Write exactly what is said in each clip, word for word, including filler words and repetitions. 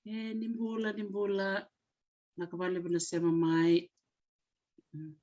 E, ni bula, ni bula. Vinaka vakalevu na sema mai. Mm.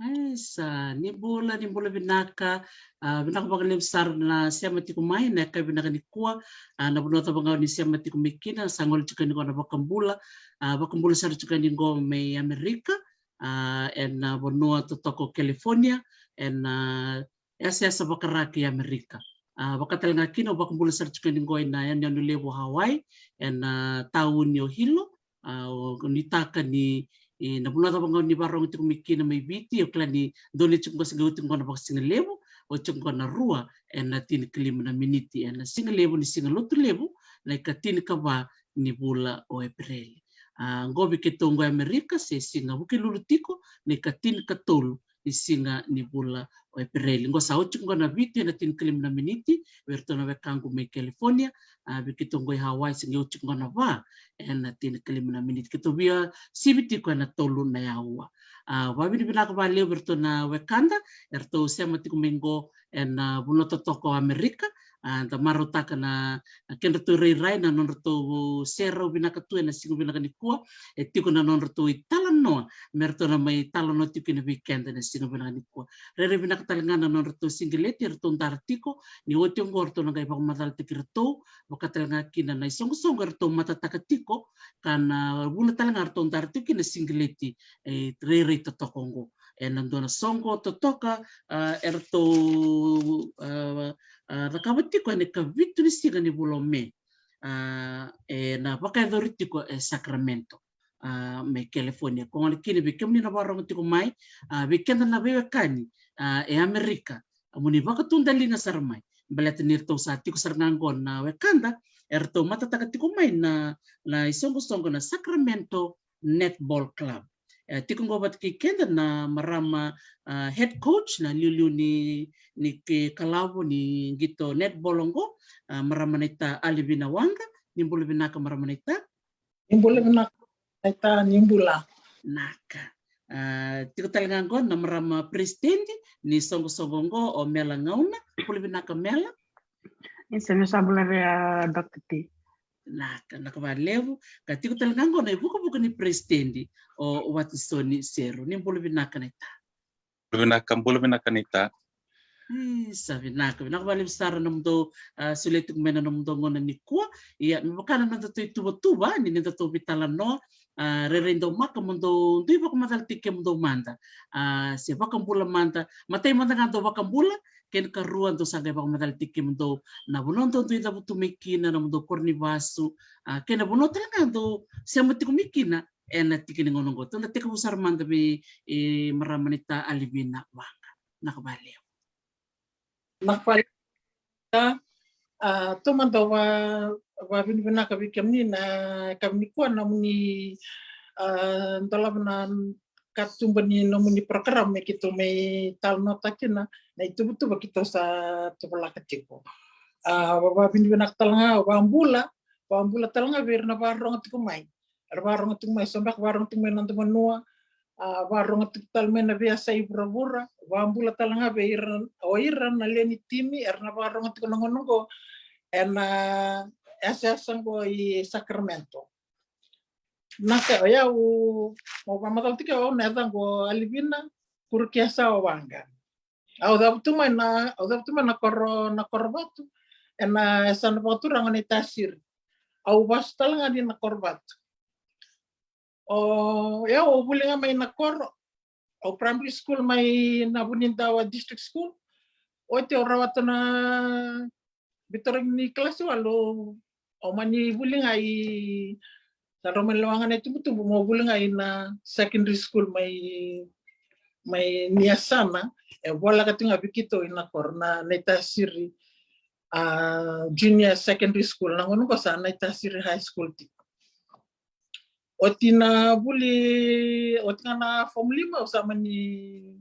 Aisa, ni bula, ni bula vinaka. A, vinaka vakalevu sara na sema tiko mai na yakavi vinaka nikua. A, na vanua cava ga o ni sema tiko mai kina, sa gole tiko yani qo na vakabula. A, vakabula sara tiko yani qo mai Amerika. A, ena, a, vanua totoka o California, ena, a, yasayasa vaka-Ra kei Amerika. A, vaka tale ga kina, au vakabula sara tiko yani qo ena yanuyanu levu o Hawaii, ena, a, tauni o Hilo. A, o, o nuitaka ni, e, na vanua cava ga o ni vakarorogo tiko mai kina mai Viti, au kila ni dua na tiko qo, se qai oti qo na vakasigalevu, oti qo na rua ena tinikalima na miniti, ena sigalevu ni siga Lotulevu, na ikatinikava ni vula o Epereli. A, qo vei keitou qo e Amerika, se siga Vukelulu tiko, na ikatinikatolu ni siga ni vula o Epereli. Qo sa oti qo na vitu ena tinikalima na miniti vei iratou na wekaqu mai California, a, vei keitou qo i Hawaii se qai oti qo na va ena tinikalima na miniti. Keitou via sivi tiko ena tolu na aua. A, vakavinavinaka vakalevu vei iratou na wekada eratou sema tiko mai qo ena, a, vanua totoka o Amerika. A, da marautaka na, na kedratou irairai, na nodratou serau vinaka tu ena siga vinaka nikua. E tiko na nodratou italanoa me ratou na mai talanoa tiko kina vei keda ena siga vinaka nikua. Rairai vinaka tale ga na nodratou siqeleti eratou dara tiko, ni oti oqo eratou na qai vakamacalataki iratou, vaka tale ga kina na isoqosoqo eratou matataka tiko, ka na vuna tale ga eratou dara tiko kina na siqeleti e rairai totoka oqo. Ena dua na soqo totoka, a, eratou, a, a, cakava tiko ena ikavitu ni siga ni vula o Me, a, ena vakayacori tiko e Sacramento, a, mai California. Ko gole kina vei kemuni na varogo tiko mai, a, vei keda na veiwekani, a, e Amerika, a, mo ni vakatudaliga sara mai. Baleta ni ratou sa tiko sara ga oqo na wekada eratou matataka tiko mai na, na isoqosoqo na Sacramento Netball Club. E tiko oqo vata kei keda na marama, a, head coach na liuliu ni, ni ke kalavo ni qito netball oqo, a, marama naita Alivina Waqa. Ni bula vinaka marama naita. Ni bula vinaka naita, ni bula. Naka. A, tiko tale ga oqo na marama president ni soqosoqo oqo o Mela Gauna. Bula vinaka Mela. Isa, ni sa bula vei a Doctor T. Naka, naka valevu. Ka tiko tale ga oqo na ivukavuka ni president o Watisoni Seru. Ni bula vinaka naita. Bula vinaka, bula vinaka naita. Isa, vinaka, vinaka valevu sara na nomudou, a, solia tiko mai na nomudou gauna nikua. Ia, me vaka na nodatou ituvatuva ni nodatou veitalanoa, a, rairai dou maka mo dou dui vakamacalataki kemudou mada. A, se vakabula mada, matai mada ga dou vakabula, kena karua dou sa qai vakamacalataki kemudou na vanua dou dui cavutu mai kina, na nomudou koro ni vasu, a, kei na vanua tale ga dou sema tiko mai kina ena tiki ni gauna oqo. Tou na tekivu sara mada vei, e, marama naita Alivina Waqa. Naka valevu. Naka valevu. A, tou mada va, vavinavinaka vei kemuni na yakavi nikua na nomuni, a, dolava na katuba ni nomuni program me keitou mai talanoataka kina na ituvatuva keitou sa tuvalaka tiko. A, vavinavinaka tale ga, vabula, vabula tale ga vei ira na varogo tiko mai. Era varogo tiko mai, so beka varogo tiko mai na noda vanua, a, varogo tiko tale mai na veiyasai vuravura, vabula tale ga vei ira, o ira na lewe ni timi era na varogo tiko na gauna oqo ena yasayasa oqo i Sacramento. Naka, o yau, mo vamacala tiko, au na yacaqu o Alivina Kurukiasa Waqa. Au cavutu mai na, au cavutu mai na koro, na Korovatu, ena yasana vakaturaga o Naitasiri. Au vasu tale ga ni na Korovatu. O yau, au vuli ga mai na koro, au primary school mai na Vunidawa District School. Oti au rawata na vitoraki ni kalasi walu, au mani vuli ga i, sa rau mani lewa ga na itubutubu, mo vuli ga i na secondary school mai, mai ni yasana e voleka tiko ga vei keitou i na koro na Naitasiri, a, Junior Secondary School, na gauna oqo sa Naitasiri High School tiko. Oti na vuli, oti ga na form lima, au sa mani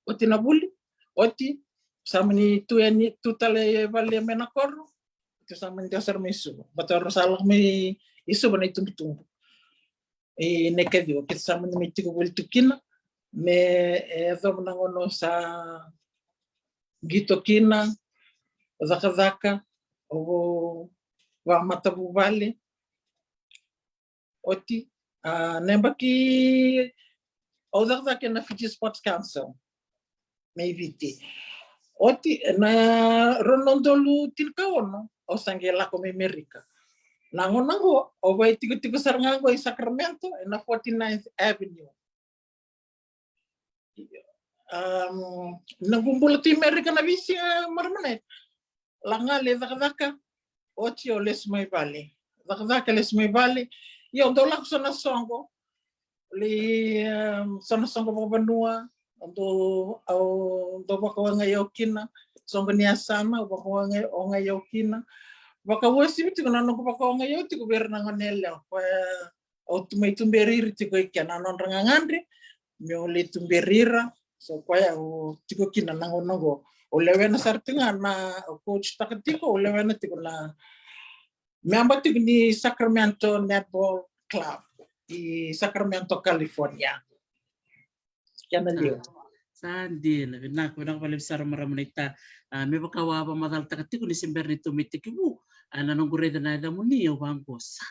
oti na vuli, oti, sa mani tu yani, tu tale e vale mai na koro, oti sa mani dua sara mai Suva. Baleta era sa lako mai i Suva na itubutubu. E, na ikaciwa, keitou sa mani mai tiko voli tu kina, me, e, yacova na gauna sa qito kina, cakacaka, o vamatavuvale. Oti, a, na yabaki au cakacaka ena Fiji Sports Council mai Viti. Oti, ena rua na udolu tinikaono, au sa qai lako mai Merika. Na gauna oqo, au vakaitikotiko sara ga oqo i Sacramento, ena forty-ninth Avenue. Am, noqu bula tu i Merika na veisiga, marama naita. Lako ga lai cakacaka, oti au lesu mai vale. Cakacaka, lesu mai vale. Ia au dau lako so na soqo. Lai, am, so na soqo vakavanua. Au dau, au dau vakaogai au kina. Soqo ni yasana, au vakaogai, ogai au kina. Vakauasivi tiko na noqu vakaogai au tiko vei ira na goneyalewa. Koya au tu mai tuberi ira tiko i kea na nodra gagadre, meu lai tuberi ira. So koya au tiko kina na gauna oqo. Au lewena sara tiko ga na, au coach taka tiko, au lewena tiko na memba tiko ni Sacramento Netball Club i Sacramento, California. Kena liu. Sa dina, vinaka, vinaka vakalevu sara marama naita. A, me vaka au a vakamacalataka tiko ni se bera ni tou mai tekivu, a, na noqu raica na yacamuni au vaqosa.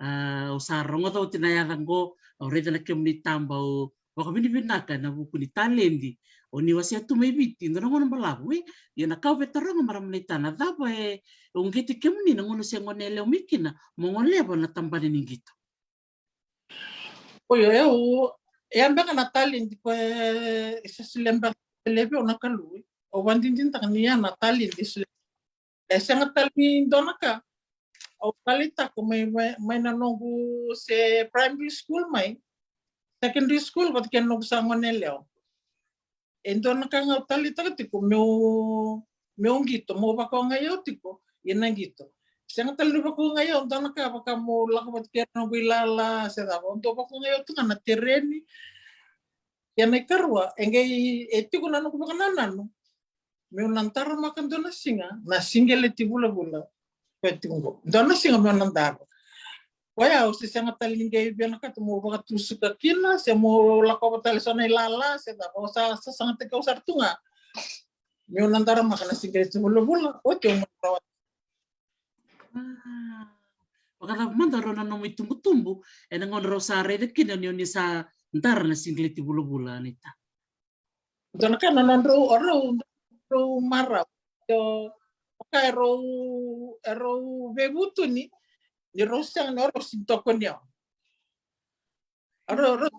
A, au sa rogoca oti na yaca qo, au raica na kemuni taba, au vakavinavinaka ena vuku ni taledi o ni wasea tu mai Viti, dua na gauna balavu, e. Ia na ka au via taroga marama naita, na cava e uqeti kemuni na gauna se goneyalewa mai kina mo goleva na tabana ni qito? Oi, o yau, e a beka na taledi koya e sa solia beka laivi au na Kalou. Au vadidinataka ni ya na taledi. E sega tale ni dua na ka au taleitaka mai, mai, mai na noqu se primary school mai, secondary school vata kei na noqu sa gone yalewa. E dua na ka ga au taleitaka tiko meu, meu qito, meu vakaogai au tiko ina qito. Sega tale ni vakaogai au dua na ka vaka meu lako vata kei na noqu ilala se cava. Au dau vakaogai au tu ga na tereni. Ia na ikarua, e qai, e tiko na noqu vakanananu meu na daramaka dua na siga na siqeleti vulavula. Koya tiko qo, dua na siga meu na dara. Koya au se sega tale ni qai vinakata meu vakatusuka kina se meu lakova tale so na ilala se cava. Au sa sasagataki au sara tu ga meu na daramaka na siqeleti vulavula. Oti au mai rawa. Ah, vakacava mada rau na nomu itubutubu ena gauna rau sa raica kina ni o ni sa dara na siqeleti vulavula, Anita? Dua na ka na nodrau, o rau, rau marau. Io, vaka e rau, e rau veivutuni ni rau sega ni o rau sini tokoni au. O rau, o rau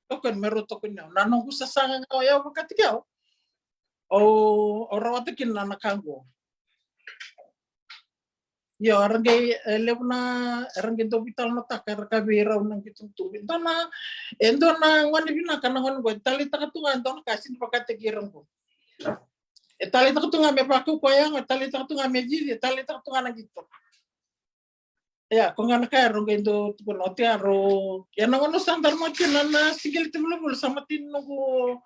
tokoni, me rau tokoni au. Na noqu sasaga ga o yau vakataki au. O, o rawata kina na ka qo. Io, era qai, e levu na, era qai dau veitalanoataka, era kaya vei rau na qito tubu. E dua na, e dua na gone vinaka na gone qo, e taleitaka tu ga e dua na ka sini vakataki ira qo. E taleitaka tu ga me vakaukauwa yago, e taleitaka tu ga me cici, e taleitaka tu ga na qito. Ia, ko ga na ka e rau qai dau tukuna oti, a rau, ia na gauna sa daramaka kina na siqeleti vulavula sa matini noqu,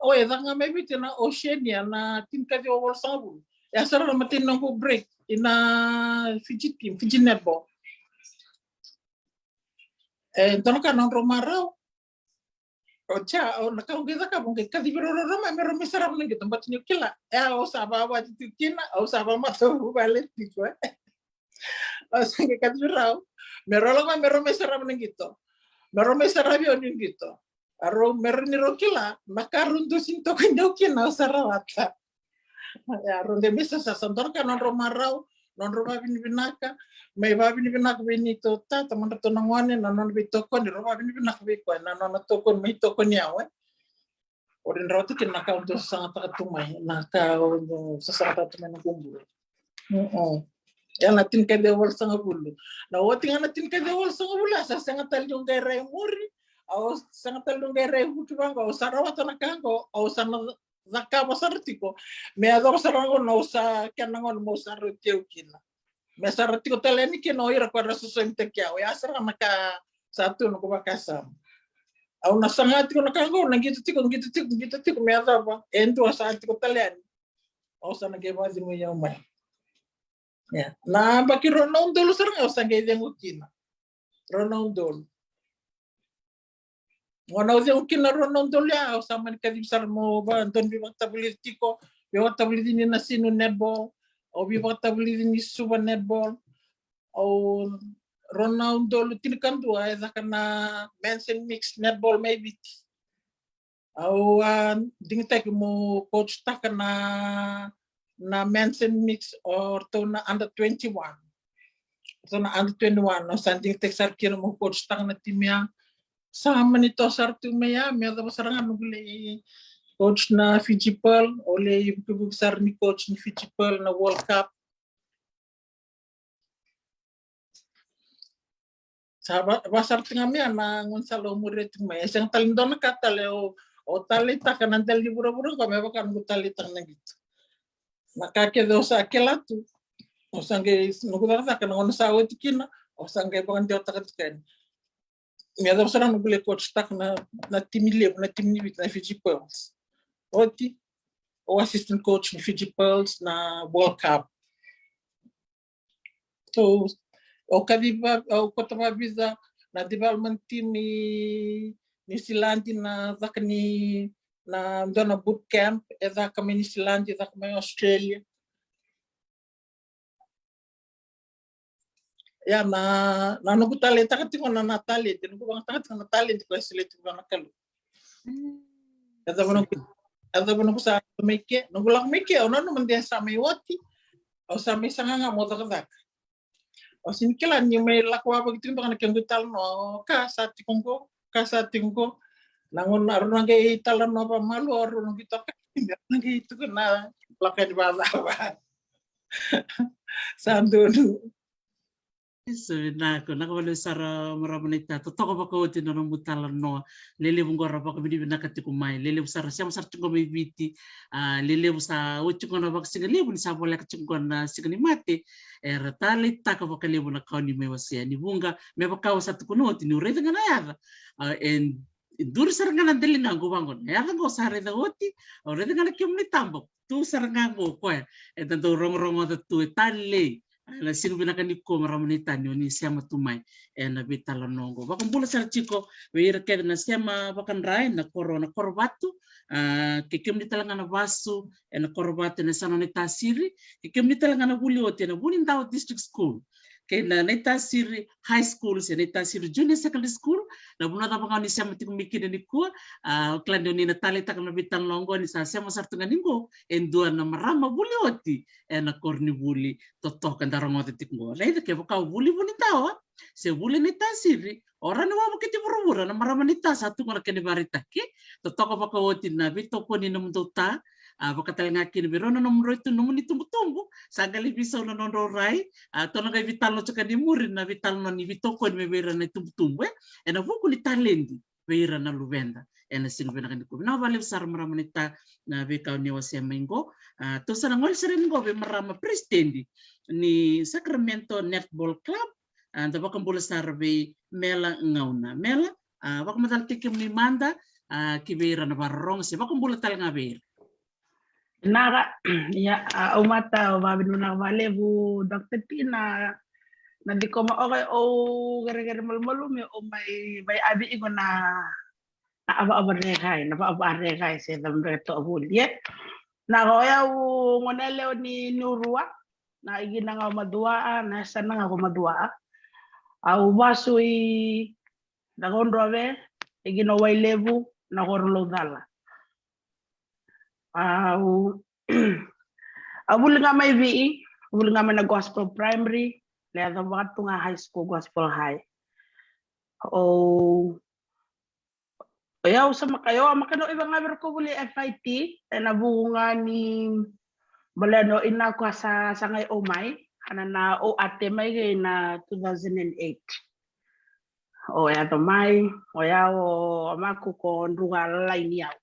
o e caka ga mai Viti na Oceania na tinikaciwa walusagavulu. Ia sa rau na matini noqu break ina Fiji team, Fiji netball. E dua na ka na nodrau marau. O ja, o na ka au qai cakava, au qai kacivi rau, rau, rau mai, me rau mai sarava na qito, baleta niu kila. E, au sa vavati tiko kina, au sa vamatavuvale tiko, e. Au sa qai kacivi rau me rau lako mai, me rau mai sarava na qito. Me rau mai saravi au niu qito. A rau, me rau ni rau kila na ka rau dau sini tokoni au kina, au sa rawata. Ia, rau qai mai sasa, sa dua na ka nodrau marau, nodrau vavinavinaka, mai vavinavinaka vei neitou tata, madratou na gone, na nona veitokoni, rau vavinavinaka vei koya na nona tokoni, mai tokoni au, e. O rau rawata kina na ka au dau sasagataka tu mai, na ka au dau sasagataka tu mai na noqu bula. Ia na tinikaciwa walusagavulu. Na oti ga na tinikaciwa walusagavulu, a sa sega tale niu qai rai muri, au sega tale niu qai rai vuki vaqo, au sa rawata na ka qo, au sa na cakava sara tiko me yacova sara na gauna au sa, kena gauna meu sa rauti au kina. Me sa ra tiko tale yani kina o ira ko era sosomitaki au. Ya sara na ka sa tu noqu vakasama. Au na saga tiko na ka qo, na qito tiko, qito tiko, qito tiko me yacova e dua sa tiko tale yani. Au sa na qai vakacegui au mai. Ia na yabaki rua na udolu sara ga au sa qai cegu kina. Rua na udolu. Gauna au cegu kina rua na udolu ya, au sa mani kacivi sara meu va, dau ni veivakatavulici tiko, veivakatavulici ni Nasinu netball, au veivakatavulici ni Suva netball. Au, rua na udolu tinikadua e caka na men's and mixed netball mai Viti. Au a digitaki meu coach taka na, na men's and mixed, o ratou na under twenty-one. Ratou na under twenty-one, au sa digitaki sara kina meu coach taka na timi ya. Sa mani toso sara tu mai ya, me yacova sara ga noqu lai coach na Fiji Pearl, au lai vukivuki sara ni coach ni Fiji Pearl na World Cup. Sa va, vasara tiko ga mai na gaunisala au muria tiko mai. E sega tale ni dua na ka tale au, au taleitaka na dela ni vuravura qo me vaka noqu taleitaka na qito. Na ka kece au sa kila tu, au sa qai, noqu cakacaka na gauna sa oti kina, au sa qai vakadewataka tiko yani. Me yacova sara noqu lai coach taka na, na timi levu, na timi ni Viti, na Fiji Pearls. Oti, au assistant coach ni Fiji Pearls na World Cup. So, au kacivi, au kauta vakavica na development team ni Niusiladi, na caka ni, na dua na boot camp e caka mai Niusiladi, e caka mai Australia. Ia na, na noqu taleitaka tiko na, na taledi, noqu vagataka tiko na taledi ko e solia tiko vua na Kalou. Mm. E cava noqu, e cava noqu sa mai ke, noqu lako mai ke, au nanuma de sa mai oti, au sa mai saga ga meu cakacaka. Au sini kila niu mai lako vavaki tiko beka na kequ italanoa, ka sa tiko qo, ka sa tiko qo. Na gauna rau na qai talanoa vakamalua, rau na qai toka. Naqi tukuna lako yani vacava. Sa donu. Isa, vinaka, vinaka vakalevu sara marama naita. Totoka vakaoti na nomu talanoa. Lelevu qo ra vakavinavinaka tiko mai. Lelevu sara, sema sara tiko mai Viti. A, lelevu sa oti tiko na vakasigalevu ni sa voleka tiko na siga ni mate. Era taleitaka vakalevu na ka o ni mai wasea. Ni vuqa, me vaka au sa tukuna oti, niu raica ga na yaca. A, e duri sara ga na daliga qo vaqo. Na yaca qo sa raica oti, au raica ga na kemuni taba. Tu sara ga qo koya. Eda dau rogorogoca tu e talei. A, na siga vinaka nikua marama naita ni o ni sema tu mai ena veitalanoa qo. Vakabula sara tiko vei ira kece na sema vakadra ena koro, na koro vatu. A, kei kemuni tale ga na vasu ena koro vatu ena yasana o Naitasiri. Kei kemuni tale ga na vuli oti ena Vunidao District School kei na Naitasiri High School se Naitasiri Junior Secondary School. Na vanua cava ga o ni sema tiko mai kina nikua, a, au kila ni o ni na taleitaka na veitalanoa qo ni sa sema sara tu ga ni qo e dua na marama vuli oti ena koronivuli totoka da rogoca tiko qo. Raica kevaka o vuli Vunidao se vuli Naitasiri, o rawa ni wavokiti vuravura na marama naita sa tu qo na kena ivakaraitaki. Totoka vakaoti na veitokoni na nomudou ta, a, vakatalega kina vei rau na nomudou tu, nomuni tubutubu, sa qai lai veisau na nodrau rai. A, tou na qai veitalanoa tiko ni muri na veitalanoa ni veitokoni mai vei ira na itubutubu, e, ena vuku ni taledi vei ira na luveda ena siga vinaka nikua. Vinaka vakalevu sara marama naita na veika o ni wasea mai qo. A, tou sa na gole sara yani qo vei marama president ni Sacramento Netball Club, a, da vakabula sara vei Mela Gauna. Mela, a, vakamacalataki kemuni mada, a, ki vei ira na vakarorogo se vakabula tale ga vei ira. Vinaka, ia, a, au mata, au vakavinavinaka vakalevu, Doctor T, na, na dikoma oqo, au kerekere malumalumu meu mai, mai vakayavi iko na, na ava, ava rekai, na va, ava rekai se cava beka e toka voli, e. Na, o yau gone yalewa ni Niurua, na ikina ga o Macuaa, na yasana ga ko Macuaa. Au vasu i Cakaudrove, ikina o Wailevu, na koro Laucala. Au, au vuli ga mai Viti, vuli ga mai na Gospel Primary, lai yacova tu ga High School, Gospel High. O, o yau sa maka, o yau a maka na iva ga vei ira ko vuli F I T, ena vuku ga ni baleta o ina ko a sa, sa qai o mai, ana na o ate mai kei na two thousand and eight. O yaco mai, o yau, o amaku ko druka lalai ni yau.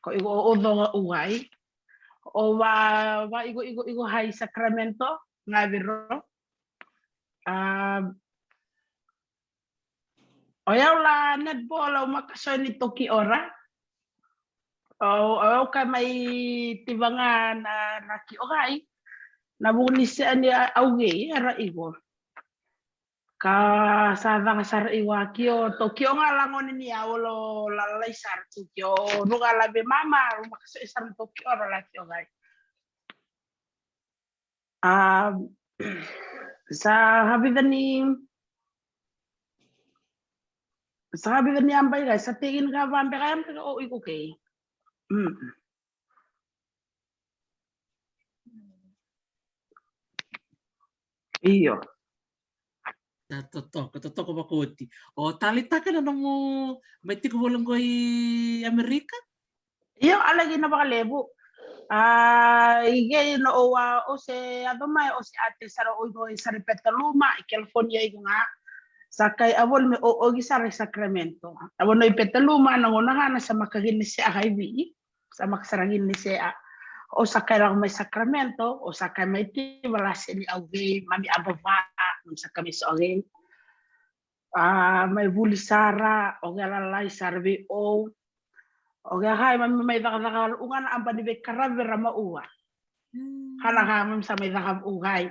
Ko iko o, o coqa uai. O va, va iko, iko, iko hai Sacramento, ga vei ro. A, o yau la netball, au maka so ni toki ora. O, o yau ka mai tiva ga na, na ki oqai. Na vuku ni sea ni a, au gei, era iko. Ka sa caka sara i waki o Tokio ga lagoni ni au lo lalai sara Tokio. Ruga la vei mama, ruma ka so i sara Tokio ra laki o gai. A, sa havica ni, sa havica ni abai gai, sa tekin ka vabeka yam ka o iko kei. Mm. Io. Sa totoka, totoka vakaoti. O taleitaka na nomu mai tiko voli qo i Amerika? Io, a laki na vakalevu. A, i kei na o a, o se yaco mai, o se ate sara o iko i sara i Petaluma, i California iko ga. Sa kai a voli me o, o ki sara i Sacramento. A voli i Petaluma, na gona ga na sa maka kina se a kai vi. Sa maka sara kina ni sea. O sa kai lako mai Sacramento, o sa kai mai tiva la se ni au gei, mami abava, mami sa kai mai so gei. A, mai vuli sara, o gei lalai sara vei o. O gei kai mami mai cakacaka, u ga na aba ni vei karavi ra ma ua. Kana ka mami sa mai caka u gai.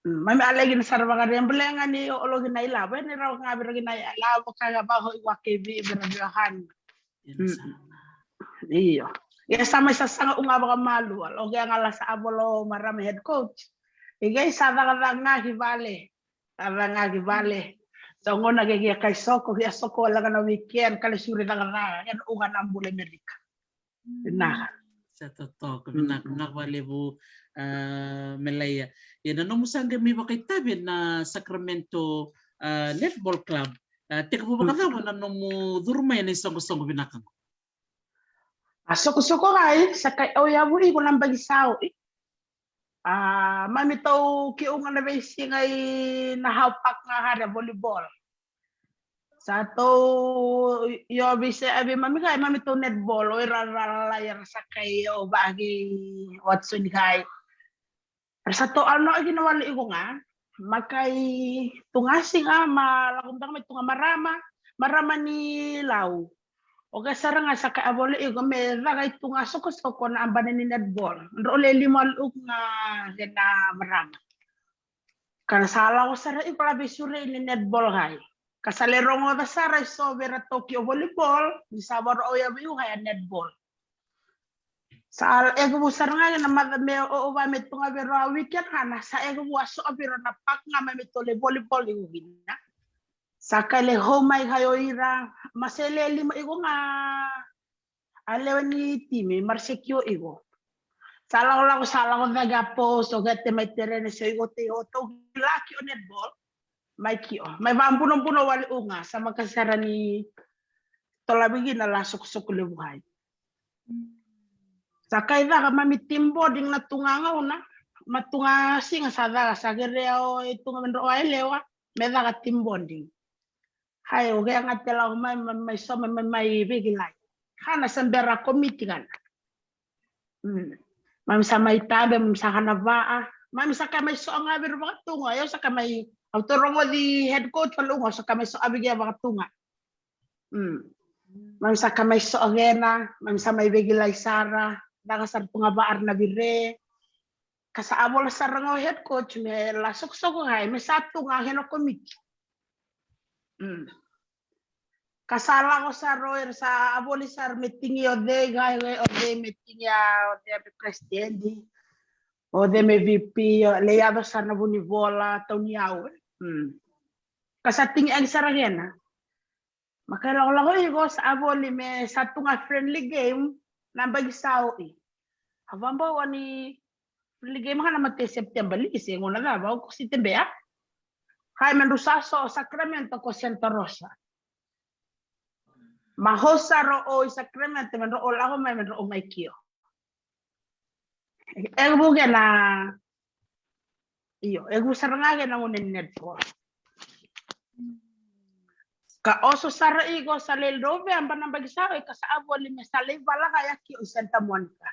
Mm, mami a laki na sara vakarebulega ni o loki na ilavo, e ni rawa ga vei raki na ilavo, ka ga vako i wake vei, vei ra vei hani. Io. Ia sa mai sasaga u ga vakamalua, lo ke ga la sa avolo marama head coach. I kei sa cakacaka ga ki vale. Cakacaka ga ki vale. Sa gona ke kia kai soko, kia soko, laga na weekend, kale suri cakacaka, ia na u ga na bula Amerika. Vinaka. Sa totoka, vinaka, vinaka vakalevu, a, Melaia. Ia na nomu sa qai mai vakaitavi ena Sacramento, a, Netball Club. A, tekivu vakacava na nomu curu mai ena isoqosoqo vinaka qo? A sokosoko gai, sa kai au yavu iko na baki sau i. A mami tau ki unga na veisiga i na hau pak ga hare volleyball. Sa tau io vise a vei mami gai, mami tau netball, o ira rara lai era sa kai o vagi Watson gai. Ra sa to alno aki na wale iko ga. Ma kai tu ga siga ma lako beka mai tu ga marama, marama ni Lau. O ke sara ga sa kai a vole iko me caka i tu ga sokosoko na abana ni netball. Dro le lima wale iko ga ke na marama. Ka na sa lako sara iko la vei sure ni netball gai. Ka sa le rogoca sara i so vei ra toki o volleyball, ni sa varo au ya vei u gai a netball. Sa eke vu sara ga na maca me o va me tu ga vei ro a weekend hana sa eke vu a so vei ro na pak ga ma me tole volleyball i uvina. Sa kai le home mai ga yo ira ma se le lima iko ga a lewa ni timi ma se ki o iko. Sa lako lako sa lako cake a post o kete mai terene se iko te o tau laki o netball. Mai ki o mai va buno buno wale u ga sa maka sara ni tola vigi na la sokosoko levu hai. Sa kai caka mami team bonding na tu ga gauna ma tu ga siga sa caka sa kerea o e tu ga me dro o a elewa me caka team bonding. Hai o kea ga te lako mai mai mai so mai mai mai vekilai. Hana sa bera komiti kana. Mami sa mai tabe mami sa hana vaa. Mami sa kai mai so ga vei ro vakatuga io sa kai mai au to rogoci head coach vale uga sa kai mai so a vei kea vakatuga. Mami sa ka mai soʻo kena mami sa mai vekilai sara. Caka sara tu ga vaʻara na vire. Ka sa a vola sara ga o head coach me la sokosoko gai me sa tu ga kena komiti. Ka sa lako sara o era sa a voli sara me tigi o cei gai o cei me tigi a o cei me presidenti. O cei me vp le yaco sara na vunivola tauni au. Ka sa tigi agi sara kena. Ma kai lakolako iko sa a voli me sa tu ga friendly game na baki sa oʻi. A vabau ani friendly game ga na mate September liki se gona cava o kosi tebea. Kai me dru sa so Sacramento ko Santa Rosa. Ma host sara o i Sacramento me dro o lako mai me dro o mai kio. E vu kena io e vu sara ga kena gone netball. Ka oso sara iko sa lei dro vea ba na baki sa oi ka sa a voli me sa lei vala ga yaki o i Santa Monica.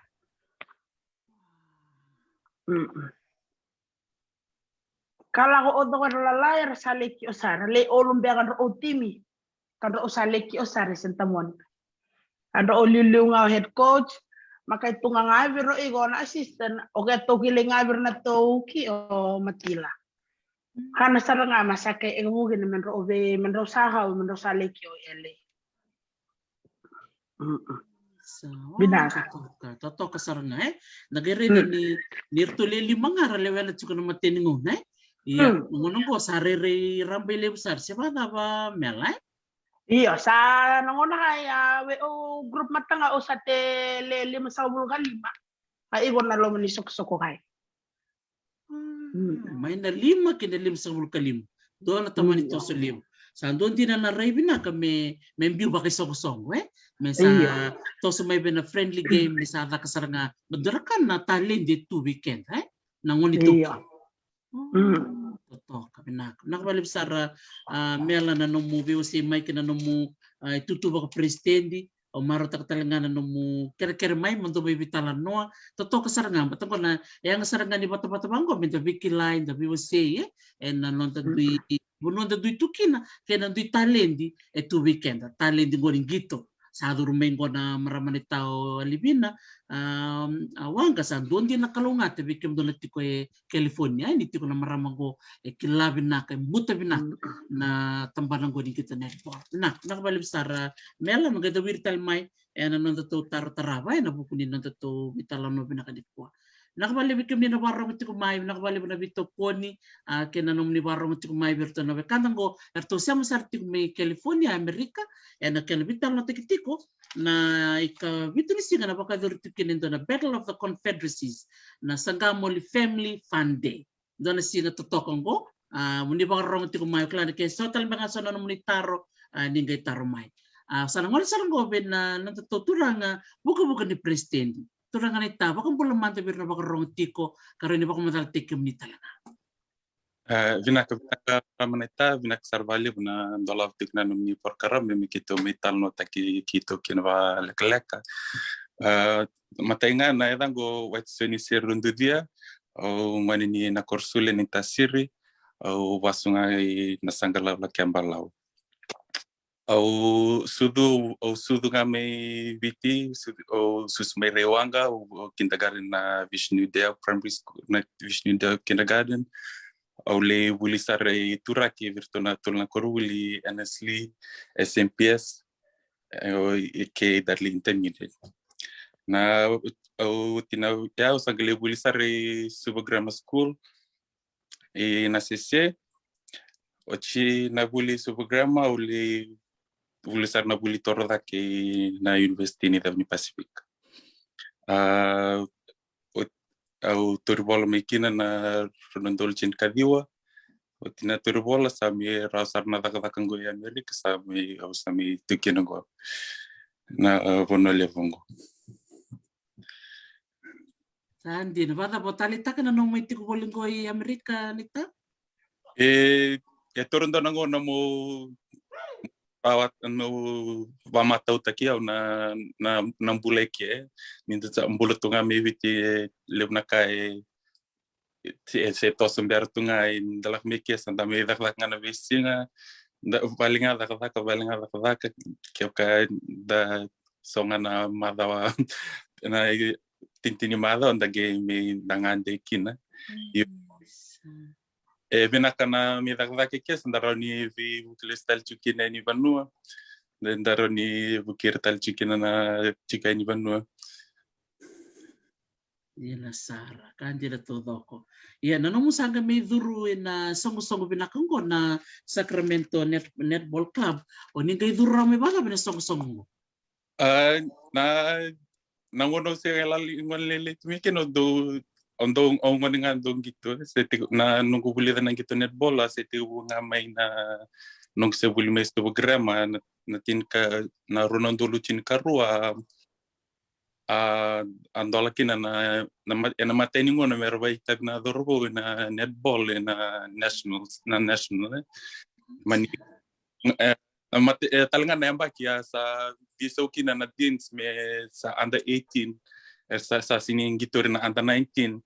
Ka lako o coko era lalai era sa lei kio sara lei olu bea ka dro o timi. Ka dro o sa lei kio sara i Santa Monica. Ka dro o liuliu ga o head coach. Ma kai tu ga ga viro iko na assistant o ke toki lei ga viro na tou ki o Matila. Kana sara ga ma sa kai e vuki na me dro o ve me dro sa hau me dro sa lei kio ele. Vinaka. Totoka sara ga e na kai raica ni ni ratou le lima ga ra lewena tiko na mateni gauna e. Ia na gauna qo sa rairai raba i levu sara se vakacava Mela e. Io sa na gauna ga ia we o group mataga o sa te le lima sagavulu ka lima. A iko na loma ni sokosoko ga e. Mai na lima kei na lima sagavulu ka lima. Dua na tamani toso levu. Sa dua dina na rai vinaka me me biu vakaisoqosoqo e. Me sa toso mai vei na friendly game me sa caka sara ga ma dua na ka na taledi e tu vei keda e. Na gone toka. Totoka vinaka. Vinaka valevu sara a Mela na nomu veiwasei mai kei na nomu a itutu vakaperesitedi. Au marautaka tale ga na nomu kerekere mai mo dou mai veitalanoa. Totoka sara ga bata qo na yaga sara ga ni vatavata vaqo me da veikilai da veiwasei e ena noda dui vanua da dui tu kina kei na dui taledi e tu vei keda taledi qo ni qito. Sa curu mai qo na marama ni tao Alivina a waqa sa dua dina na kalougata vei kemudou na tiko e California e ni tiko na marama qo e kila vinaka e buta vinaka na tabana qo ni qito netball. Vinaka vinaka valevu sara Mela na qai da wiri tale mai ena noda tou taro tarava ena vuku ni noda tou veitalanoa vinaka nikua. Vinaka valevu vei kemuni na vakarorogo tiko mai vinaka valevu na veitokoni a kei na nomuni vakarorogo tiko mai vei iratou na wekada qo eratou sema sara tiko mai California Amerika. Ena kena veitalanoataki tiko na ikavitu ni siga na vakayacori tiko kina e dua na Battle of the Confederacies na Sagamoli Family Fun Day. Dua na siga totoka oqo a moni vakarorogo tiko mai o kila na ke so tale beka ga so na nomuni taro a ni qai taro mai. A, sa na gole sara qo vei na nodatou turaga vukavuka ni peresitedi. Turaga Naita, vakabula mada vei ira na vakarorogo tiko, ka rawa ni vakamacalataki kemuni tale ga. A, vinaka, vinaka Rama Naita, vinaka sara vakalevu na dolava tiko na nomuni porokaramu me keitou mai talanoataki keitou kina vakalekaleka. A, matai ga na yacaqu o Watisoni Seru Ducia, au gone ni Nakorosule ni Tasiri, au vasu ga i Nasaqalau, Lakebalau. Au sucu, au sucu ga mai Viti, sucu, au susu mai Raiwaqa, au, au kindergarten na Vishnu Deo Primary School, na Vishnu Deo Kindergarten. Au lai vuli sara i Turaki, vei iratou na tolu na koronivuli, Annesley, S M P S, e, o, e, kei Dudley Intermediate. Na, au tina, ya, au sa qai lai vuli sara i Suva Grammar School, i Nasese. Oti na vuli Suva Grammar, au lai vuli sara na vuli torocake i na University ni Cabe ni Pacific. A, o, au tauri vola mai kina na rua na udolu tinikaciwa. Oti na tauri vola sa mai rawa sara na cakacaka qo i Amerika, sa mai, au sa mai tu kina qo na, a, Vanua Levu qo. Sa dina, vakacava o taleitaka na nomu mai tiko voli qo i Amerika, Naita? E, e toro dua na gauna mo, a, mo vakamatautaki au na, na, na bula eke. Ni da sa bula tu ga mai Viti, e levu na ka e, e, se toso bera tu ga, e, da lako mai ke sa da mai cakacaka ga na veisiga, da vale ga cakacaka, vale ga cakacaka, kevaka da so ga na macawa, na itinitini macawa da qai mai da gade kina. Io. Mm, sa. E vinaka na mai cakacaka ke, sa da rawa ni veivuke lesu tale tiko kina yani vanua. Da, da rawa ni vuke ira tale tiko kina na tiko yani vanua. Dina sara, ka dina taucoko. Ia, na nomu sa qai mai curu ena soqosoqo vinaka qo na Sacramento Net-, Netball Club. O ni qai curu rawa mai vakacava ena soqosoqo qo? A, na, na gauna au se lali, gauna lailai tu mai kina au dau, au dau, au gone ga dau qito, se tiko, na noqu vulica na qito netball, a se tiko ga mai na noqu se vuli mai Suva Grammar, na, na tinika, na rua na udolu tinikarua, a, a dola kina na, na ma-, ena matai ni gauna me ra vakaitavi na cauravou ena netball, ena nationals, na national, e. Mani, e, na mate-, e, tale ga na yabaki a sa veisau kina na Deans me sa under eighteen, e sa, sa sini qitori na under nineteen,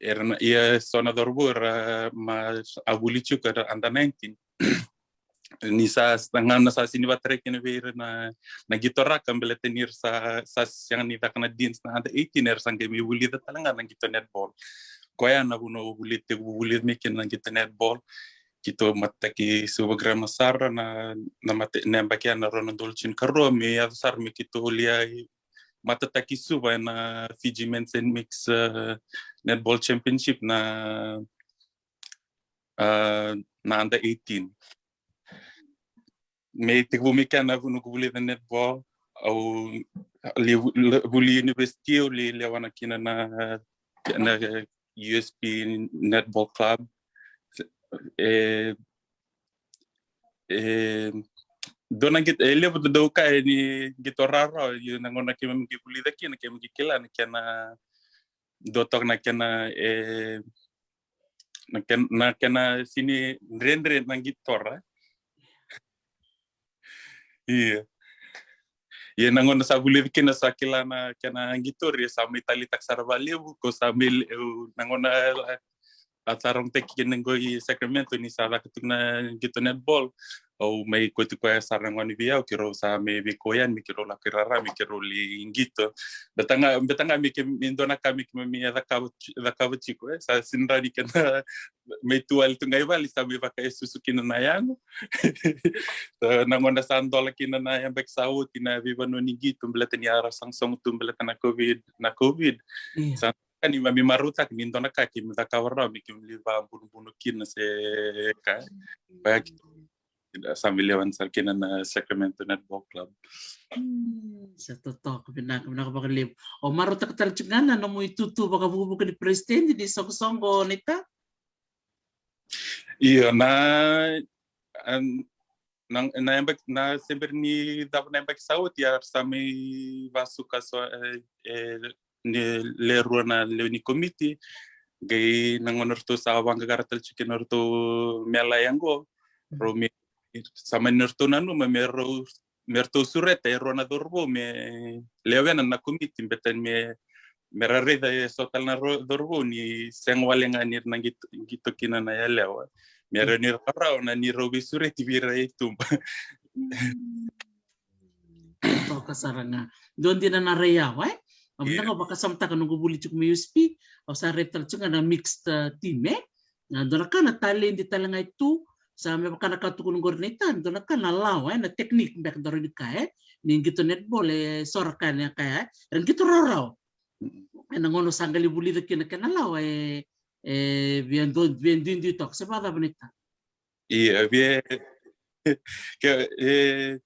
era na, ia so na cauravou era ma a vuli tiko era under nineteen. Ni sa, sa gauna sa sini vatarai kina vei ira na, na qitoraka, baleta ni ra sa, sa sega ni caka na Deans na under eighteen, era sa qai mai vulica tale ga na qito netball. Koya na vuna au vuli, tekivu vulica mai kina na qito netball. Keitou matataki Suva Grammar sara na, na mate-, na yabaki ya na rua na udolu tinikarua, me yaco sara me keitou lia i matataki Suva ena Fiji Men's and Mixed, e, Netball Championship na, e, na under eighteen. Me tekivu mai kea na vuna noqu vulica netball, au lai vu-, lai vuli university, au lai lewa na kina na, na U S P Netball Club. E, e, dua na qito, e levu dau kaya ni qito rawarawa, ia na gauna keimami qai vulica kina, keimami qai kila na kena dua toka na kena, e, na ken-, na kena sini dredre na qitora. Ia. Ia na gauna sa vulica kina sa kila na kena qitori, sa mai taleitaka sara vakalevu, ko sa mai le-, na gauna a sa rogotaki kina qo i Sacramento ni sa caka tiko na qito netball. Au mai kauti koya sara na gone vei au, keirau sa mai veikau yani me keirau lako i rara me keirau lai qito. Beta ga, beta ga me ke, me dua na ka me keimami a cakava, cakava tiko, e. Sa sini rawa ni kena mai tu wale tu ga i vale, sa mai vakaesusu kina na yago. So, na gauna sa dola kina na yabaki sa oti na veivanua ni qito, baleta ni a ra sogosogo tu baleta na COVID, na COVID. Io. Sa ka ni mami marautaka ni dua na ka keimami cakava rawa me keimami lai vakabunubunu kina se ka. Koya ki-, sa mai lewa sara kina na Sacramento Netball Club. Mm, sa totoka, vinaka, vinaka vakalevu. O marautaka tale tiko ga na nomu itutu vakavukavuka ni peresitedi ni soqosoqo, Naita? Io, na, an-, na, na yabaki, na sebera ni cava na yabaki sa oti, era sa mai vasuka so, e, e, ni le rua na lewe ni komiti, qai na gauna ratou sa vaqaqara tale tiko kina ratou me lai qo, rau me, sa mani ratou nanuma me rau, me ratou sureta e rua na cauravou me lewena na komiti, baleta ni me, me ra raica e so tale na rau, cauravou ni sega wale ga ni ra na qito, qito kina na yalewa. Me rawa ni ra rawa na ni rau veisureti vei ira i tuba. Mm. Toka sara ga. Dua dina na rai yawa, e? Au vinaka, yeah, au vakasamataka noqu vuli tiko mai U S P, au sa raica tale tiko ga na mixed, uh, team, e? Na dua na ka na taledi tale ga e tu, sa me vaka na ka tukuna qori na itana, dua na ka na lawa, e? Na technique beka daru ni kaya, e? Ni qito netball, e so ra kaya na kaya, e? Era qito rawarawa. E na gauna sa qai lai vulica kina kena lawa, e, e via dua, via duidui toka, se vakacava na itana? Ia, via, ke, e,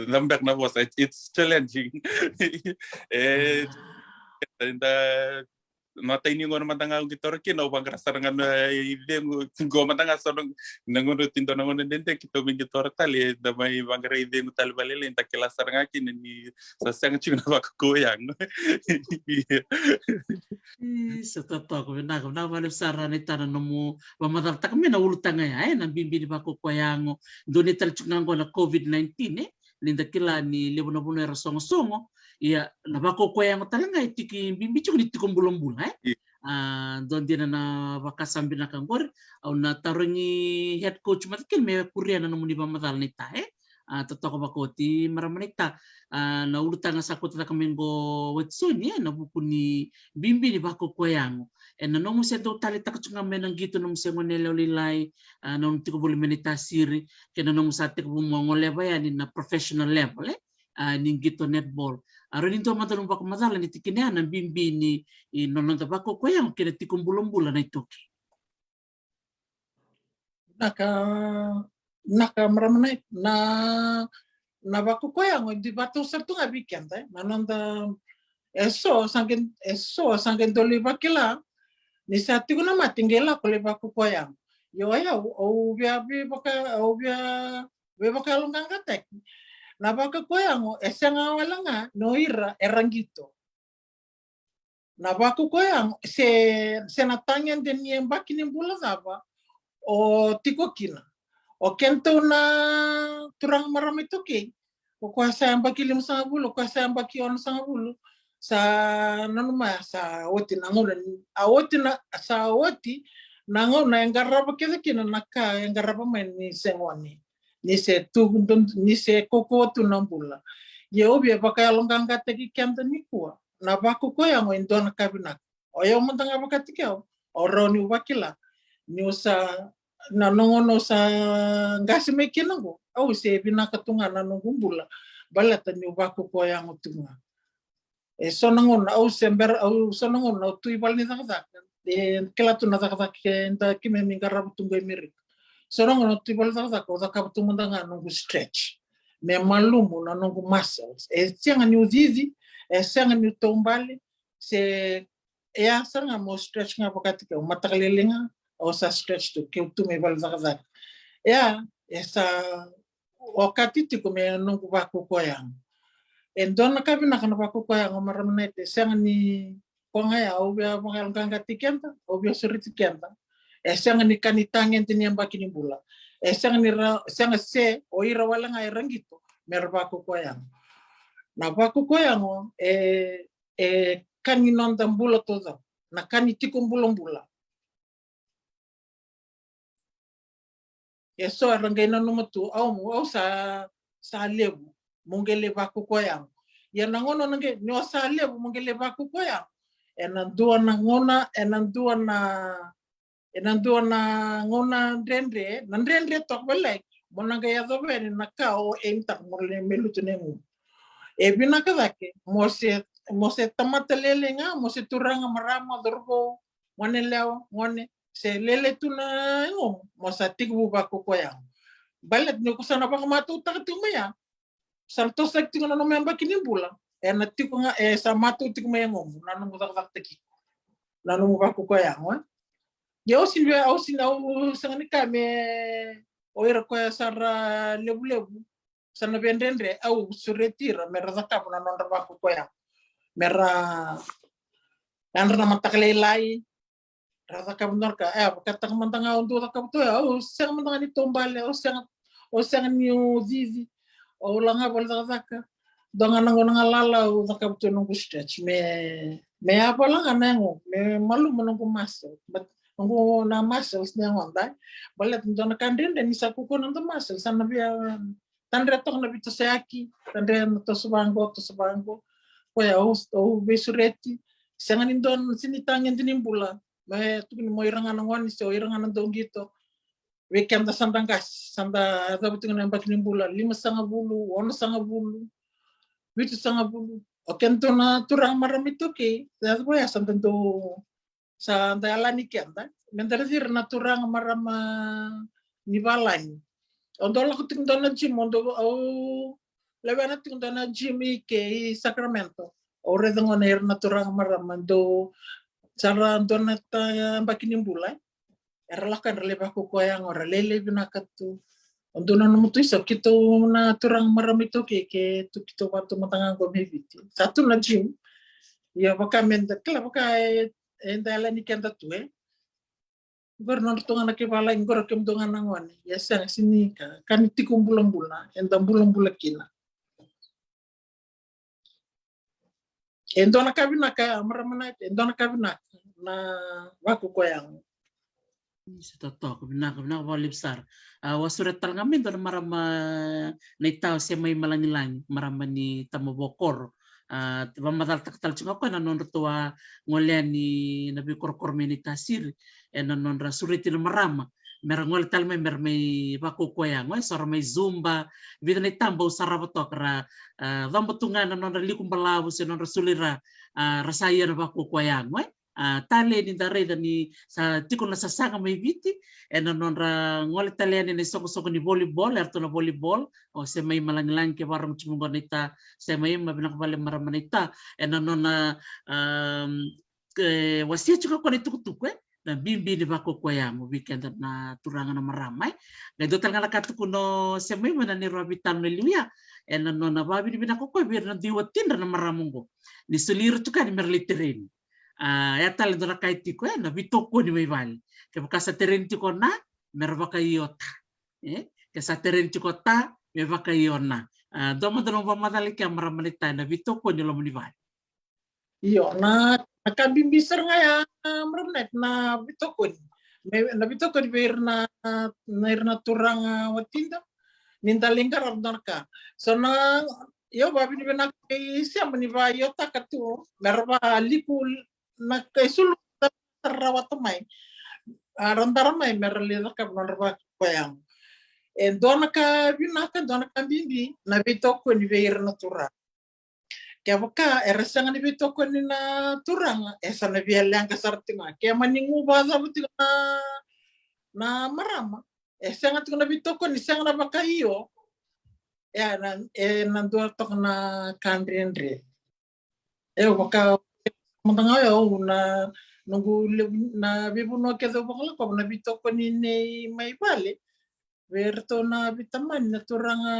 cava beka na vosa, it, it's challenging. E, da, na tai ni gauna mada ga au qitora kina, au vaqara sara ga na icegu, qo mada ga so na, na gauna oti dua na gauna dede keitou mai qitora tale, da mai vaqara icegu tale vakalailai, da kila sara ga kina ni sa sega tiko na vakakoya yago. Io. Io, sa totoka, vinaka, vinaka vakalevu sara na itana nomu vakamacalataka mai na ulutaga ya, e, na bibi ni vakakoya yago. Dua ni tale tiko ga qo na COVID nineteen, e, ni da kila ni levu na vanua era sogosogo. Ia, na vakakoya yago tale ga e tiki bibi tiko ni tiko bulabula, e. Io. A, dua dina na vakasama vinaka qori, au na tarogi head coach mada kina me kuria na nomuni vakamacala na ita, e. A, totoka vakaoti marama na ita. A, na ulutaga sa kauta cake mai qo Watisoni, e, na vuku ni bibi ni vakakoya yago. E na nomu se dau taleitaka tu ga mai na qito nomu se gone yalewa lailai, a, na nomu tiko voli mai na ita siri, kei na nomu sa tekivu mo goleva yani na professional level, e, a, ni qito netball. A, rawa ni dua mada nomu vakamacala ni tikina ya na bibi ni, i, na noda vakakoya yago kei na tiko bulabula na iTaukei. Vinaka, vinaka marama na, na, na vakakoya yago e dui vakatou sara tu ga vei keda, e. Na noda, e so, sa qai, e so, sa qai dau lai vakila ni sa tiko na mate qai lako lai vakakoya yago. Io, o yau, au via, via vaka, au via, via vakayaloqaqataki. Na vakakoya yago e sega wale ga ni o ira era qito. Na vakakoya yago, se, se na tagede ni yabaki ni bula cava o tiko kina. O kedatou na turaga marama iTaukei, o koya sa yabaki limasagavulu, o koya sa yabaki onosagavulu, sa nanuma ya sa oti na gauna, a oti na, sa oti na gauna e qarava kece kina na ka e qarava mai ni se gone, ni se tu, ni se kaukauwa tu na bula. Ia au via vakayaloqaqataki keda nikua, na vakakoya yago e dua na ka vinaka. O yau mada ga vakatikau, au rawa niu vakila niu sa, na gauna au sa qase mai kina qo, au se vinaka tu ga na noqu bula, baleta niu vakakoya yago tu ga. E so na gauna au se bera, au so na gauna au tu i vale ni cakacaka, e kila tu na cakacaka eda keimami qarava tu qo i Merika. So na gauna au tu i vale ni cakacaka au cakava tu mada ga noqu stretch me malumu na noqu muscles. E sega niu cici, e sega niu taubale, se, e ya sara ga mo stretch ga vakatikau, mataka lailai ga au sa stretch tu keu tu mai vale ni cakacaka. E ya, e sa okati tiko me noqu vakakoya yago. E dua na ka vinaka na vakakoya yago marama na ita, e sega ni, koya ga ya au via vakayaloqaqataki keda, au via sureti keda. E sega ni ka ni tagede ni yabaki ni bula. E sega ni ra, sega, se o ira wale ga era qito me ra vakakoya yago. Na vakakoya yago e, e ka ni noda bula taucoko, na ka ni tiko bulabula. E so era qai nanuma tu, au, au sa, sa levu, meu qai lai vakakoya yago. Ia na gauna na qai, ni o sa levu meu qai lai vakakoya yago, e na dua na gauna, e na dua na, e na dua na gauna dredre, na dredre toka, baleta mo na qai yacova yani na ka o aim-taka mo lai me lutu na yagomu. E vinaka cake mo se, mo se tamata lailai ga, mo se turaga, marama, cauravou, gone yalewa, gone, se lailai tu na yagomu, mo sa tekivu vakakoya yago. Baleta ni ko sa na vakamatautaka tiko mai ya, sa na tosaki tiko na nomu yabaki ni bula, e na tiko ga, e sa matau tiko mai yagomu na nomu cakacakataki, na nomu vakakoya yago, e. Ia au sega ni, au sega ni, au sega ni kaya me, o ira koya sa ra levulevu, sa na via dredre, au sureti ira me ra cakava na nodra vakokoya. Me ra yadra na mataka lailai, ra cakava nodra ka. E, vakataka mada ga au dau cakava tu, au sega mada ga ni taubale, au sega, au sega ni u cici, au la ga vale cakacaka. Dua ga na gauna ga lala au cakava tu noqu stretch. Me, me yavala ga na yago, me maluma noqu muscle. But noqu na muscles na yagoda. Baleta dua na ka dredre ni sa kukua na noda muscles, sa na via tadre toka na veitosoyaki, tadre na toso vaqo, toso vaqo. Koya au, au veisureti, sega ni dua na sini tagede ni bula. Me tukuni mo ira ga na gone se o ira ga na dauqito. Vei keda sa da qase, sa da cavu tiko na yabaki ni bula, limasagavulu, onosagavulu, vitusagavulu. O keda na turaga marama iTaukei, yaco vaya sa da dau, sa da yalani keda. Me da raici ira na turaga marama ni valagi. Au dau lako tiko dua na gym, au dau, au lewena tiko dua na gym i ke i Sacramento. Au raica gona ira na turaga marama dau, sa ra dua na ta, yabaki ni bula. Era lako era lai vakokoya yago, era lailai vinaka tu. O dua na nomu tu isa, keitou na turaga marama iTaukei, ke tu keitou vatu mada ga qo mai Viti. Sa tu na gym. Ia vaka me da, kila vaka e, e da yalani keda tu, e. Qori nodratou ga na kaivalagi, qori kemudou ga na gone. Ia sega, sini ka, ka ni tiko bulabula, eda bulabula kina. E dua na ka vinaka, marama na, e dua na ka vinaka na vakokoya yago. Isa, totoka, vinaka, vinaka vakalevu sara. A, au a sureta tale ga mai dua na marama na ita o Semaima Lagilagi, marama ni Tamavua Koro. A, vakamacalataka tale tiko ga o koya na nodratou a gole yani na veikorokoro mai Naitasiri, ena nodra sureti na marama me ra gole tale mai me ra mai vakokoya yago, e, so ra mai Zumba, vica na itaba au sarava toka, ra, a, coba tu ga na nodra liku balavu se nodra suli ra, a, ra sa ia na vakokoya yago, e. A, tale ni da raica ni sa tiko na sasaga mai Viti ena nodra gole tale yani ena isoqosoqo ni volleyball, eratou na volleyball, o Semaima Lagilagi, ke vakarogo tiko qo na ita Semaima, vinaka vakalevu marama na ita, ena nona, a, e, wasea tiko o koya na itukutuku, e, na bibi ni vakokoya yago vei keda na turaga na marama, e. Qai dua tale ga na ka tukuna o Semaima ena neirau a veitalanoa e liu ya, ena nona vakavinavinaka o koya vei ira na dui watidra na marama oqo ni soli ira tiko yani me ra lai tereni. A, ya tale dua na ka e tiko, e, na veitokoni mai vale. Kevaka sa tereni tiko na, me ra vakaio ta. E, ke sa tereni tiko ta, me vakaio na. A, dua mada na nomu vakamacala i kea, marama na ita, na veitokoni e loma ni vale. Io, na, na ka bibi sara ga ya, marama na, na veitokoni. Me, na veitokoni vei ira na, na ira na turaga watida. Ni da lai qarava dua na ka. So na, io, vakavinavinaka vei Sema ni vakaiotaka tu me ra vakaliku na kai sulu sa rawata mai. A, ra dara mai me ra lai cakava nodra vakokoya yago. E dua na ka vinaka, dua na ka bibi na veitokoni vei ira na turaga. Kevaka era sega ni veitokoni na turaga, e sa na via leqa sara tiko ga. Ke mani gu vakacava tiko na, na marama, e sega tiko na veitokoni, sega na vakaio, e na, e na dua toka na ka dredre. E vaka mada ga o yau na noqu levu na veivanua kece au vakalakova, na veitokoni nei mai vale vei iratou na veitamani, na turaga,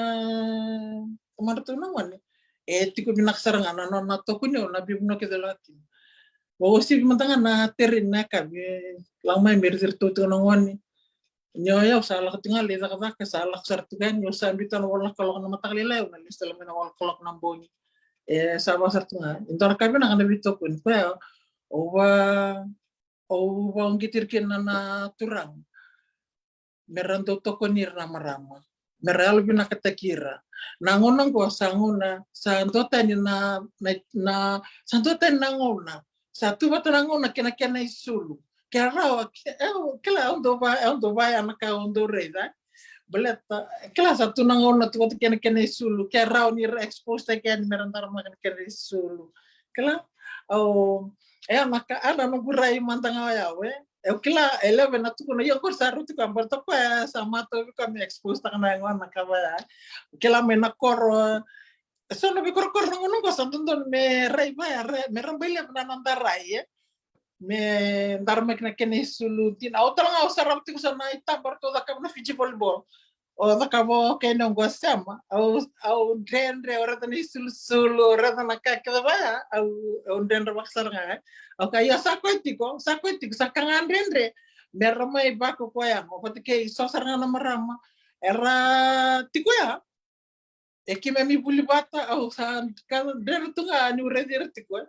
tamadratou na gone. E tiko vinaka sara ga na nona tokoni au na veivanua kece au lako kina. Vakauasivi mada ga na tereni na yakavi, lako mai me raici iratou tiko na gone. Ni o yau sa lako tiko ga lai cakacaka, sa lako sara tiko yani, au sa biuta na walu na kaloko na mataka lailai, au na lesu tale mai na walu na kaloko na bogi. E sa vaka sara tiko ga. E dua na ka vinaka na veitokoni. Koya au va, au vakauqeti ira kina na turaga me ra dau tokoni ira na marama, me ra yalovinakataki ira. Na gauna oqo sa gauna sa duatani na, na, na, sa duatani na gauna, sa tu vata na gauna kei na kena isulu. Ke rawa, ke, e, kila, au dau va, au dau va ya na ka au dau raica. Baleta kila sa tu na gauna tu vata kei na kena isulu, ke rawa ni ra expose taki yani me ra dara mai na kena isulu. Kila, au, e, na ka, a, na noqu rai mada ga o yau, e. E, au kila e levu na tukuna, io, qori sa rauti koya, baleta koya sa matau vei koya me expose taka na yagona na ka vaya. Kila mai na koro, e so na veikorokoro na gauna oqo sa dodonu me rai vaya, me rabailevu na noda rai, e. me dara mai kina kena isulu dina. Au tale ga au sarava tiko sa na itaba ratou cakava na Fiji volleyball. O cakava o kena oqo sema. Au, au dredre, o raica na isulusulu, o raica na ka kece vaya. Au, au dredre vaka sara ga. Au ka ia sa koya tiko, sa koya tiko, sa ka ga dredre. Me ra mai vako koya mo vata kei so sara ga na marama. Era tiko ya. E keimami vuli vata, au sa ka dredre tu ga niu raici ira tiko, e.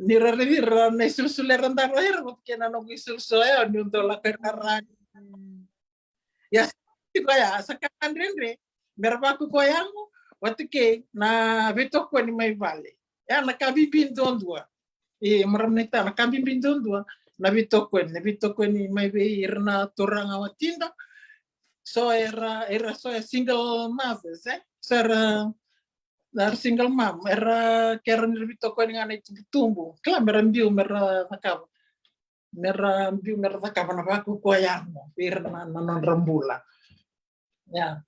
Ni ra raici ira na isulusulu era dara ira, vata kei na noqu isulusulu, e, niu dau lako ira na rani. Ia, tiko ya, sa ka dredre, me ra vako koya mo, vata kei na veitokoni mai vale. Ia, na ka bibi duadua. E, marama naita, na ka bibi duadua, na veitokoni, na veitokoni mai vei ira na turaga watida. So era, era so e single mothers, e? So era, na single mom, era kera ni ra veitokoni ga na itubutubu. Kila me ra biu, me ra cakava. Me ra biu, me ra cakava na vako koya mo, vei ira na, na nodra bula. Ia.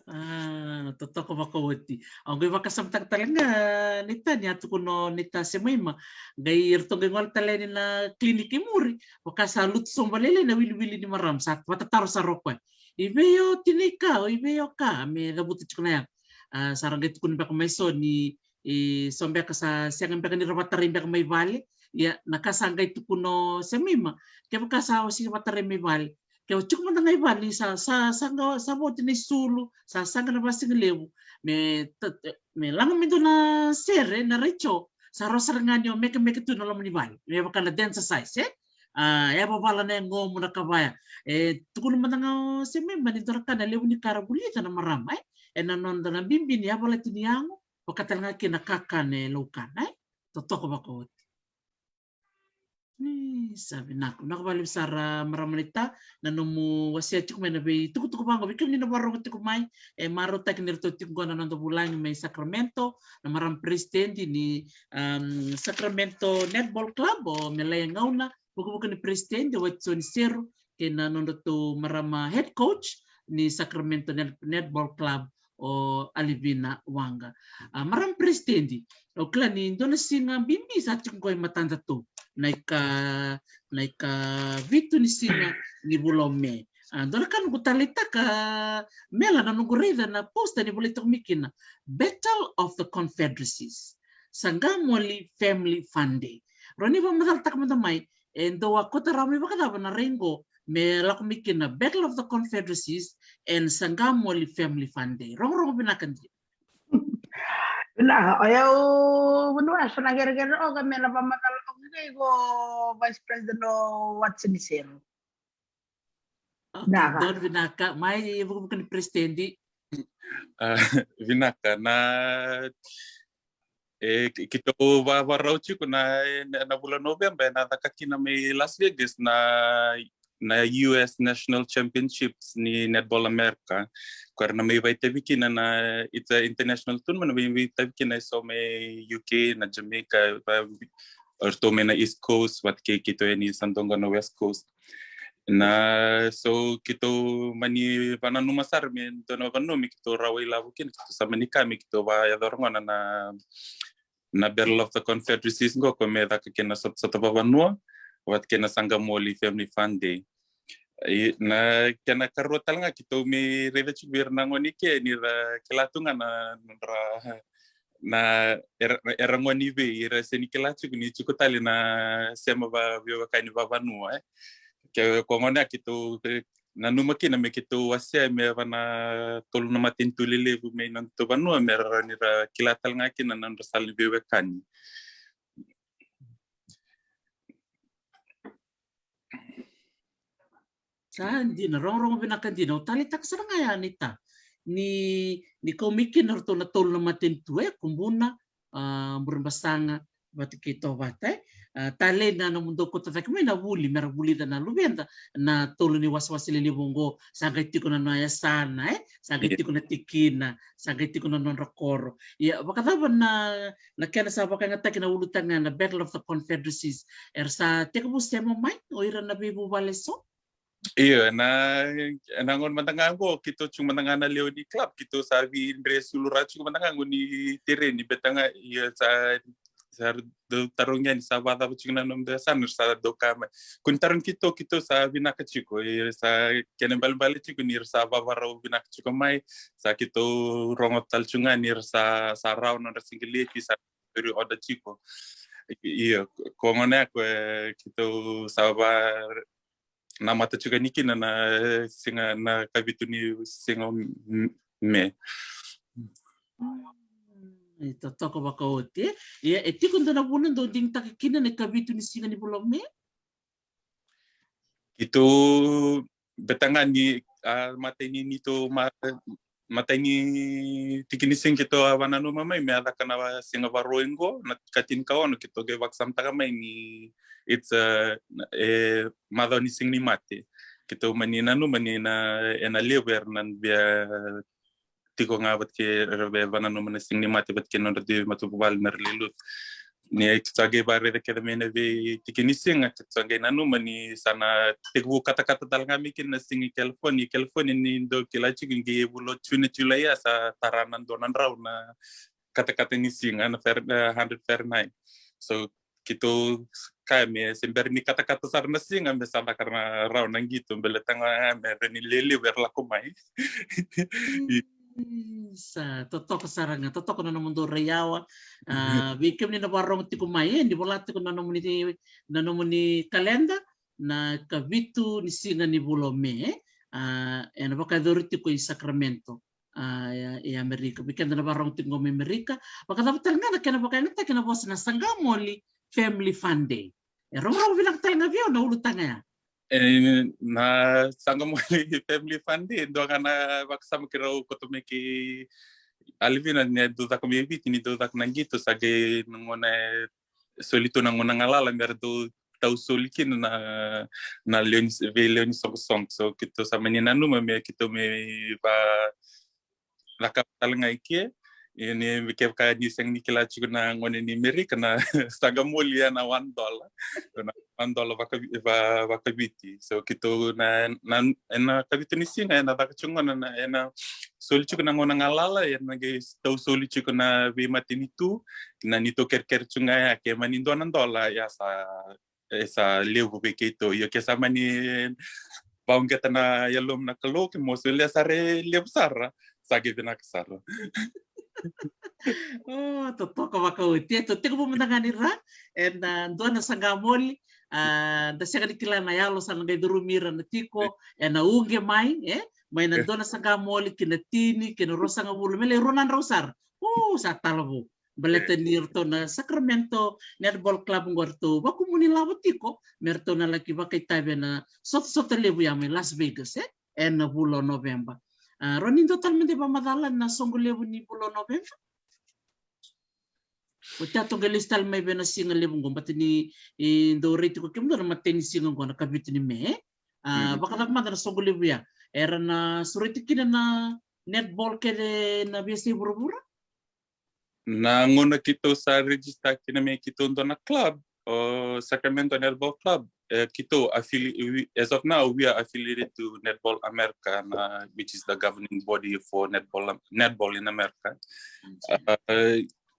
A, totoka vakaoti. Au qai vakasamataka tale ga, naita, ni a tukuna o naita Semaima. Qai ratou qai gole tale yani na clinic i muri. Vaka sa lutu soba lailai na wiliwili ni marama, sa vatataro sara o koya. I vei o tinaika, i vei o ka, me cavuta tiko na yago. A, sa ra qai tukuna beka mai so ni, e, so beka sa sega beka ni ra vatarai beka mai vale. Ia, na ka sa qai tukuna o Semaima, kevaka sa o sega vatarai mai vale, ke o tiko mada ga i vale, sa, sa, sa ga, sa vo oti na isulu, sa saga na vasigalevu, me, ta, ta, me laga me dua na sere, na raico, sa rawa sara ga ni o mekemeke tu na loma ni vale, me vaka na dancer size, e? A, e vavala na yagomu, na ka vaya. E tukuna mada ga o Semaima ni dua na ka na levu ni ka ra vulica na marama, e? Ena noda na bibi ni yavalati ni yago, vaka tale ga kina na kakana e laukana, e? Totoka vakaoti. Ni sa vinaka, vinaka vakalevu sara, marama naita, na nomu wasea tiko mai na veitukutuku vaqo. Vei kemuni na vakarorogo tiko mai, e marautaki ni ratou tiko qo na noda vulagi mai Sacramento, na marama president ni, um, Sacramento Netball Club, o Melaya Gauna, vukevuke ni president o Watisoni Seru, kei na nodratou marama head coach ni Sacramento Net-, Netball Club, o Alivina Waqa. A, marama president, au kila ni dua na siga bibi sa tiko qo e matadatou, na ika, na ika vitu ni siga ni vula o Me. A, dua na ka noqu taleitaka, Mela, na noqu raica na poster ni volai toka mai kina, Battle of the Confederacies, Sagamole Family Fun Day. Rawa ni vakamacalataka mada mai, e dau a kauta rawa mai vakacava na rai qo me lako mai kina, Battle of the Confederacies and Sagamole Family Fun Day. Rogorogo vinaka dina. Vinaka, o yau vanua so na kerekere oka me na vakamacala oka kei ko Vice President o Watisoni Seru. Okay, vinaka. Donu vinaka, mai vukevuke ni president. A, vinaka, na, e, ki-, keitou va-, vakarau tiko na, na, na vula November, ena caka kina mai Las Vegas na, na U S National Championships ni Netball America. Ko era na mai vakaitavi kina na, it's a international tournament, na mai vakaitavi kina eso mai U K, na Jamaica, va-, o ratou mai na East Coast, vata kei keitou yani sa dau qo na West Coast. Na, so keitou mani vakananuma sara me dua na vanua me keitou rawa ilavo kina, keitou sa mani ka me keitou vakayacora gona na, na Battle of the Confederacies qo, ko me caka kei na sota, sota vavanua, vata kei na Sagamole Family Fun Day. I, na kena karua tale ga, keitou mai raica tiko vei ira na gone i ke, ni ra kila tu ga na nodra, na era, era gone i vei, era sega ni kila tiko ni tiko tale na sema va-, veiwekani vavanua, e. Ke ko gone, keitou nanuma kina me keitou wasea me yava na tolu na matanitu lelevu mai nodatou vanua, me ra, ni ra kila tale ga kina na nodra sala ni veiwekani. Sa dina, rogorogo vinaka dina. Au taleitaka sara ga ya, naita, ni, ni kau mai kina o ratou na tolu na matanitu, e, Kubuna, a, Burebasaga vata kei Tovata, e. A, talei na nomudou kauta cake mai na vuli me ra vulica na luveda na tolu ni wasewase lelevu oqo. Sa qai tiko na nona yasana, e, sa qai tiko na tikina, sa qai tiko na nodra koro. Ia, vakacava na, na kena sa vakayagataki na ulutaga na Battle of the Confederacies? Era sa tekivu sema mai o ira na veivuvale eso? Io, ena, ena gauna mada ga qo, keitou tiko mada ga na lewe ni club, keitou sa veidre sulu rawa tiko mada ga qo ni tereni, baleta ga, io, sa Sa ra dau tarogi yani sa vakacava tiko na nomudou yasana, ra sa dau kaya mai, ko ni tarogi keitou, keitou sa vinaka tiko. Ira sa kena ibalebale tiko ni ra sa vavarau vinaka tiko mai. Sa keitou rogo tale tiko ga ni ra sa, sa rawa nodra sigileti, sa veri oda tiko. Io, ko gona ya ko, e, keitou sa va namata tiko yani kina na, e, siga, na kavitu ni siga Me. E totoka vakaoti. Ia, e tiko dua na vuna dou digitaka kina na kavitu ni siga ni vula o Me? Keitou beta ga ni, a, matai ni neitou ma, matai ni tiki ni siga keitou a vananuma mai me a caka na siga Vakarauwai qo, na ka tinikaono, keitou qai vakasamataka mai ni it's a, e, macawa ni siga ni mate. Keitou mani nanuma ni na, ena levu era na via tiko ga vata kei, era via vananuma na siga ni mate vata kei nodra dui matavuvale me ra lai lutu. Ni sa qai vakaraica kece mai na veitiki ni siga, sa qai nanuma ni sa na tekivu katakata tale ga mai kina na siga i California. I California ni dou kila tiko, qai vula o June, July ya sa tara na dua na drau na katakata ni siga, na Fahr-, eh, hundred Fahrenheit. So keitou kaya me se bera ni katakata sara na siga me sa caka na rawa na qito, baleta ga me rawa ni lelevu era lako mai. Sa totoka sara ga, totoka na nomudou rai yawa. A, vei kemuni na vakarorogo tiko mai, e, ni vola tiko na nomuni, na nomuni kaleda, na kavitu ni siga ni vula o Me, a, ena vakayacori tiko i Sacramento, a, e, e Amerika. Vei keda na vakarorogo tiko qo mai Amerika, vakacava tale ga na kena vakayagataki na vosa na Sagamoli Family Fun Day? E rogorogo vinaka tale ga vei au na ulutaga ya. E, na Sagamoli Family Fun Day, dua ga na vakasama keirau koto mai kei Alivina ni dau caka mai Viti, ni dau caka na qito, sa qai na gauna e soli tu na gauna galala me ra dau tau soli kina na, na lewe ni, vei lewe ni soqosoqo. So keitou sa mani nanuma me keitou me va cakava tale ga i ke. Ia ni kevaka ni sega ni kila tiko na gone ni Merika, na Sagamoli ya na one dollar. Na one dollar vaka, va, vakaviti. So keitou na, na, ena kavitu ni siga ena caka tiko gona na, ena soli tiko na gauna galala, ena qai tau soli tiko na veimatanitu, na neitou kerekere tiko ga ya, ke mani dua na dola ya sa, e sa levu vei keitou. Io, ke sa mani vauqeta na yalomu na Kalou, ke mo solia sara e levu sara, sa qai vinaka sara. O, totoka vakaoti. E, tou tekivu mada ga ni ra, ena dua na Sagamoli, a, da sega ni kila na yalo sa na qai curumi ira na tiko, ena uqe mai, e, mai na dua na Sagamoli ki na tini, ki na ruasagavulu, me lai rua na drau sara. O, sa talavou. Baleta ni ratou na Sacramento Netball Club qo ratou vakumuni lavo tiko me ratou na laki vakaitavi ena sotasota levu ya mai Las Vegas, e, ena vula o Noveba. A, rawa ni dua tale mada e vakamacala na soqo levu ni vula o Noveba? Oti ya tou qai lesu tale mai vei na siga levu qo, baleta ni, e, dou rai tiko kemudou na matai ni siga qo na kavitu ni Me. A, vakacava mada na soqo levu ya? Era na sureti kina na netball kece na veiyasai vuravura? Na gauna keitou sa register kina me keitou dua na club, o Sacramento Netball Club, e, keitou affili-, we, as of now, we are affiliated to Netball America, na, which is the governing body for netball, netball in America. A,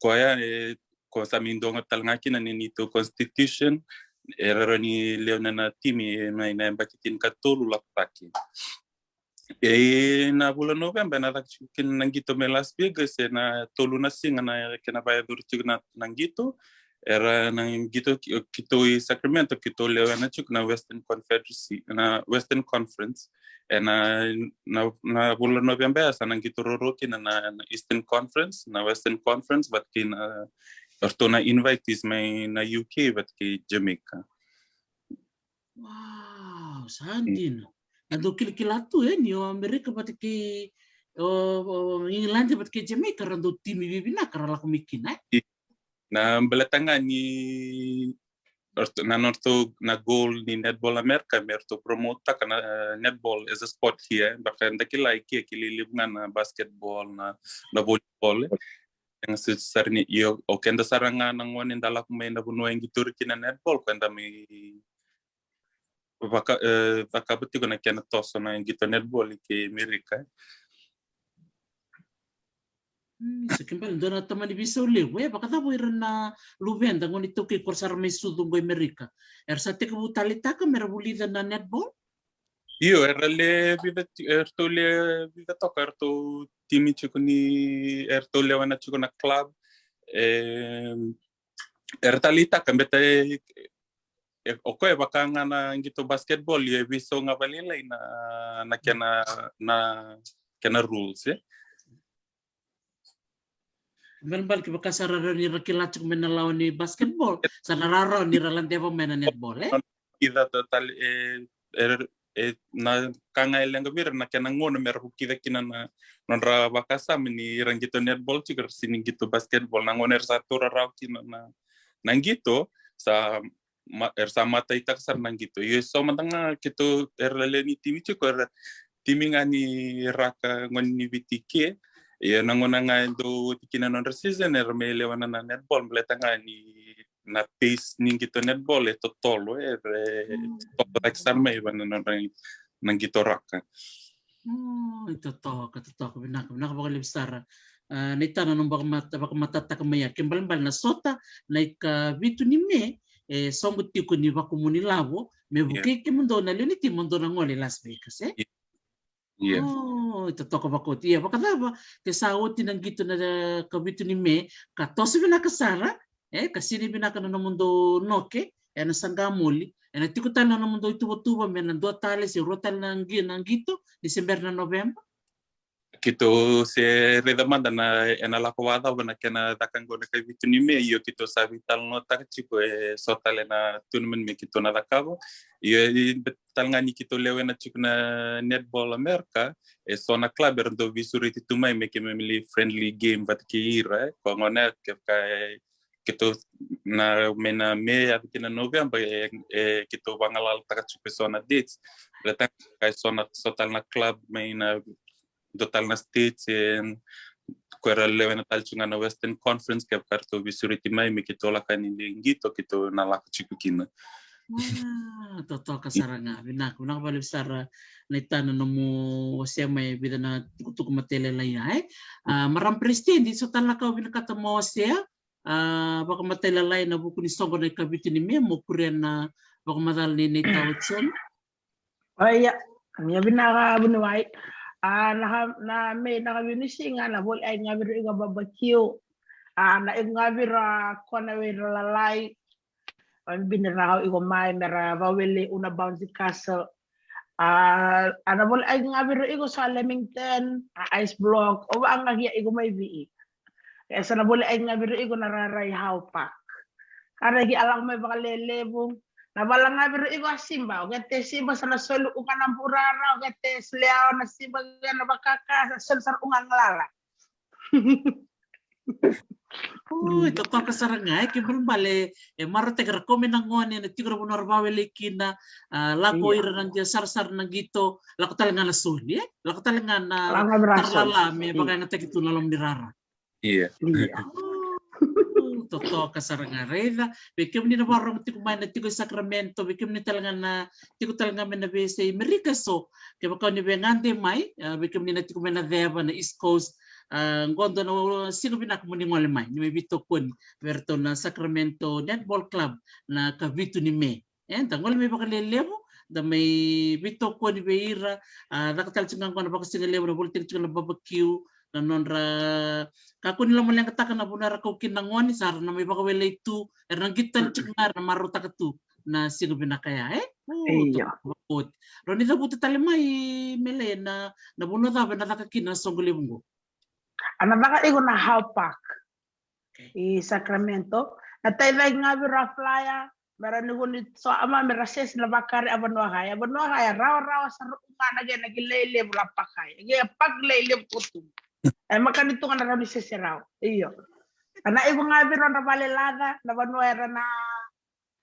koya, e, ko sa mai dogo tale ga kina ni neitou constitution, e rawa ni lewe na timi mai na yabaki tinikatolu lako cake. E, na vula Noveba ena caka tiko kina na qito mai Las Vegas, ena tolu na siga na kena vakayacori tiko na, na qito. Era na qito ki-, keitou i Sacramento, keitou lewena tiko na Western Confederacy, na Western Conference. Ena, na, na vula Noveba ya sa na qito roro kina na, na Eastern Conference, na Western Conference, vata kei na, eratou na invitees mai na U K vata kei Jamaica. Wow, sa dina. Na dau kilakila tu, e, ni o Amerika vata kei, o, o England vata kei Jamaica, ra dau timi vivinaka ra lako mai kina, e? I, na baleta ga ni, eratou, na nodratou, na goal ni Netball America me ratou promote-taka na, e, netball as a sport here. Beka da kila i ke, kilai levu ga na basketball, na, na volleyball, e. Sega sara ni, io, o keda sara ga na gone da lako mai na vanua e qito ira kina na netball, ko eda mai vaka, e, cakava tiko na kena toso na qito netball i ke Amerika. Mm, so ke bale dua na tamani veisau levu, e vakacava ira na luveda gone iTaukei ko ra sa ra mai sucu qo i Merika? Era sa tekivu taleitaka me ra vulica na netball? Io, era le vica ti-, eratou le vica toka, eratou timi tiko ni, eratou lewena tiko na club. E, era taleitaka, beta e, e, o koya e vaka ga na qito basketball, io e veisau ga vakalailai na, na kena, na kena rules, e. Balebale kevaka sa ra rawa ni ra kila tiko mai na lawa ni basketball, sa na rawa ni ra ladeva mai na netball, e? Ira totally, e, e, e, na ka ga e leqa vei ira na kena gauna me ra vukica kina na nodra vakasama ni ra qito netball tiko, ra sega ni qito basketball. Na gauna era sa taura rawa kina na, na qito, sa ma, era sa mataitaka sara na qito. Io, e so mada ga keitou, era lewe ni timi tiko, era timi ga ni raka gone ni Viti ke. Io, na gauna ga e dau oti kina na nodra season, era mai lewena na netball, baleta ga ni na pace ni qito netball e totolo, e, e totolo cake sara mai vei na nodra na qito raka. Mm, totoka, totoka, vinaka, vinaka vakalevu sara. A, na itana nomu vakamata, vakamatataka mai ya, ke balebale na sota na ikavitu ni Me, e soqo tiko ni vakumuni lavo me vukei kemudou na lewe ni timi mo dou na gole i Las Vegas, e? Ia. O, e totoka vakaoti. Ia, vakacava ke sa oti na qito na ikavitu ni Me, ka toso vinaka sara, e, ka sini vinaka na nomudou noke ena saqa moli, ena tiko tale na nomudou ituvatuva me na dua tale se rua tale na qi, na qito ni se bera na Noveba? Keitou se raica mada na, ena lako vakacava na kena caka qo na ikavitu ni Me, io keitou sa veitalanoataka tiko e so tale na tournament me keitou na cakava. Io, e, tale ga ni keitou lewena tiko na Netball America, e so na club era dau veisureti tu mai me keimami lai friendly game vata kei ira, e, ko gona kevaka, e, keitou na, mai na Me yaco kina November, e, e, keitou vagalalataka tiko e so na dates. Baleta ga e so na, so tale na club mai na dua tale na states, e, ko era lewena tale tiko ga na Western Conference, kevaka ratou veisureti mai me keitou lako yani ni qito, keitou na lako tiko kina. A, totoka sara ga, vinaka, vinaka vakalevu sara na itana nomu wasea mai e vica na tukutuku matailalai ya, e. A, Marama President, so tale na ka o vinakata mo wasea, a, vakamatailalai ena vuku ni soqo na ikavitu ni Me, mo kuria na vakamacala nei Nei Tawa Joni. O ia, ia vinaka vuniwai. A, na, na Me, na ikavitu ni siga na voli ai ga vei ira iko barbecue. A, na iko ga vei ira kona vei ira lalai. Bini rau iko mai me ra vawele una bouncy castle. A, a na voli ai ga vei ira iko sa Leamington, a ice block, o vaqaqia iko mai vei. E sa na voli ai ga vei ira iko na rara i Hau Park. Ka reki a lako mai vakalelevu. Na vala ga vei ira iko a siba, o kete siba sa na soli uga na burara, o kete sleao na siba kei na vakaka, sa soli sara uga galala. Ui, totoka sara ga, e, ke balebale, e, marautaki ira kau mai na gone, na tiko ira vanua ra vawele kina, a, lako ira na dia sarasara na qito, lako tale ga na soli, e? Lako tale ga na taralala me vakayagataki tu na loma ni rara. Ia. Ia. Totoka sara ga, raica. Vei kemuni na vakarorogo tiko mai na tiko i Sacramento, vei kemuni tale ga na tiko tale ga mai na veiyasai Merika eso, kevaka o ni via gade mai, a, vei kemuni na tiko mai na ceva, na East Coast, a, qo dua na siga vinaka mo ni gole mai, ni mai veitokoni vei iratou na Sacramento Netball Club na ikavitu ni Me. E, da gole mai vakalelevu, da mai veitokoni vei ira, a, caka tale tiko ga qo na vakasigalevu, na voli tiko tiko na barbecue, na nodra kakua ni lomaleqataka na vanua era kau kina na gone, sa ra na mai vakawelei tu, era na qito tale tiko ga, era na marautaka tu na siga vinaka ya, e? Io. Rawa ni cavuta tale mai, Mele, na, na vanua cava ena caka kina na soqo levu qo? A na caka iko na Hau Park i Sacramento. Na taicaki ga vei ira flyer, me ra ni kua ni so ama me ra sesi na vakare a vanua kaya. A vanua kaya rawarawa sara uga na kena kilai levu la pakai. Kena park kilai levu kotu. E makani tu ga na rawa ni sese rawa. Io. A na iko ga vei ira na vale laca, na vanua era na,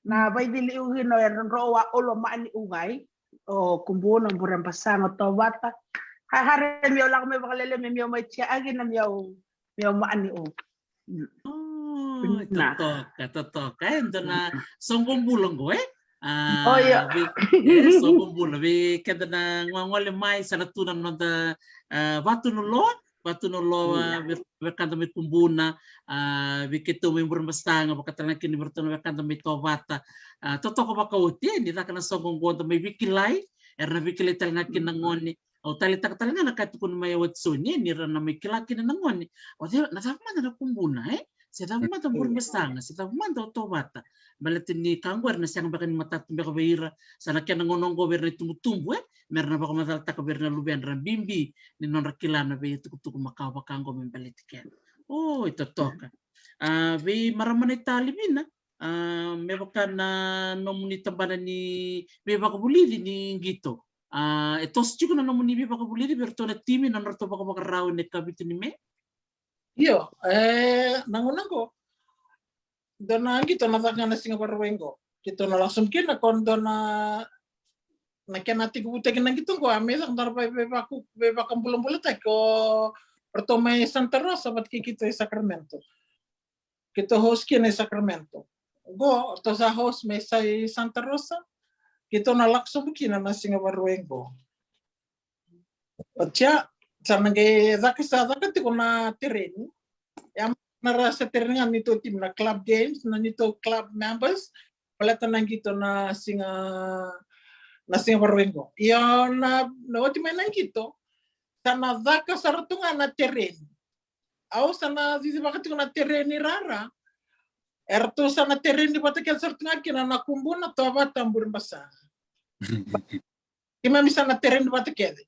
na vaicili iko kina era dro wa olo maani ugai. O Kubuna, Burebasaga, Tovata. Hahare meu lako mai vakalele me meu mai tia aki na meu, meu maani u. Totoka, totoka. E dua na soqo bula qo, e? A, o ia. Vei, e, soqo bula. Vei keda na gogole mai, sa na tu na noda, a, vatu na loa, Vatunuloa, wekada mai Kubuna, a, vei keitou mai Burebasaga, vakatalega kina vei ratou na wekada mai Tovata. A, totoka vakaoti, e, ni caka na soqo oqo da mai veikilai, era na veikilai talega kina na gone. Au taleitaka talega na ka e tukuni mai o Watisoni, e, ni ra na mai kila kina na gone. O cei, na cava mada na Kubuna, e? Se cava mada Burebasaga, se cava mada o Tovata. Baleta ni ka oqo era na sega beka ni matata beka vei ira, sa na kena gauna oqo vei ira na itubutubu, e, me ra na vakamacalataka vei ira na luvedra bibi ni nodra kila na veitukutuku makawa vaka oqo me baleti keda. O, e totoka. A, vei marama na italivina, a, me vaka na nomuni tabana ni veivakavulici ni qito. A, e toso tiko na nomuni veivakavulici vei ratou na timi na nodratou vakavakarau ena ikavitu ni Me? Io, e, na gauna oqo dua na qito na caka ga na siga Vakarauwai qo. Keitou na lako sobu kina ko dua na, na kena tekivutaki na qito qo, a me caka dua na vei, veivaka, veivakabulabulataki o ratou mai Santa Rosa vata kei keitou i Sacramento. Keitou host kina i Sacramento. Qo, ratou sa host mai sa i Santa Rosa. Keitou na lako sobu kina na siga Vakarauwai qo. Oti ya, sa na qai caka, sa caka tiko na tereni. Ya na ra sa tereni ga neitou timi na club games, na neitou club members. Baleta na qito na siga, na siga Vakarauwai qo. Io na, na oti mai na qito, sa na caka sara tu ga na tereni. Au sa na cicivaka tiko na tereni rara. Eratou sa na tereni vata kece sara tu ga kina na Kubuna, Tovata, Burebasaga. Keimami sa na tereni vata kece.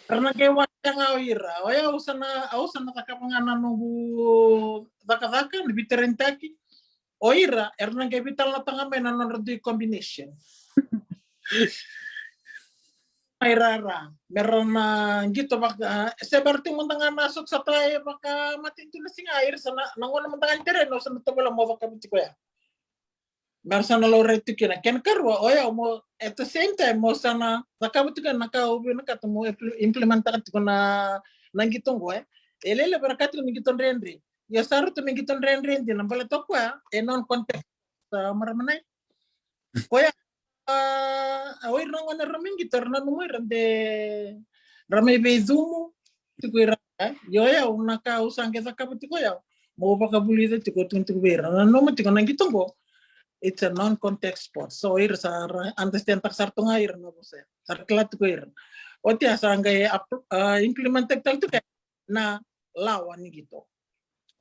Ra na qai wasea ga o ira. O yau sa na, au sa na cakava ga na noqu cakacaka, na veiterenitaki. O ira, era na qai veitalanoataka ga mai na nodra dui combination. Mai rara, me ra na qito vaka, se bera tiko mada ga na sotasota e vakamatanitu na siga, ira sa na, na gauna mada ga ni tereni, au sa na tovolea mo cakava tiko ya. Me ra sa na laurai tu kina. Kena karua, o yau mo, at the same time, mo sa na cakava tiko na ka au vinakata mo impl-, implementaka tiko na, na qito qo, e. E lele vei ira ka tiko na qito dredre. Ia sa ratou me qito dredre dina, baleta o koya, e non-contact, sa marama nai. Koya, a, o ira na gone ra mai qito, ra nanuma ira de, ra mai veicumu tiko ira, e? Io, yau, na ka au sa qai cakava tiko yau, mo vakavulica tiko, tukuna tiko vei ira, nanuma tiko na qito qo, it's a non-contact sport. So ira sa ra understand taka sara tu ga ira na vosa ya. Sa ra kila tiko ira. Oti ya sa qai ap-, a, implement taka tale tiko na lawa ni qito.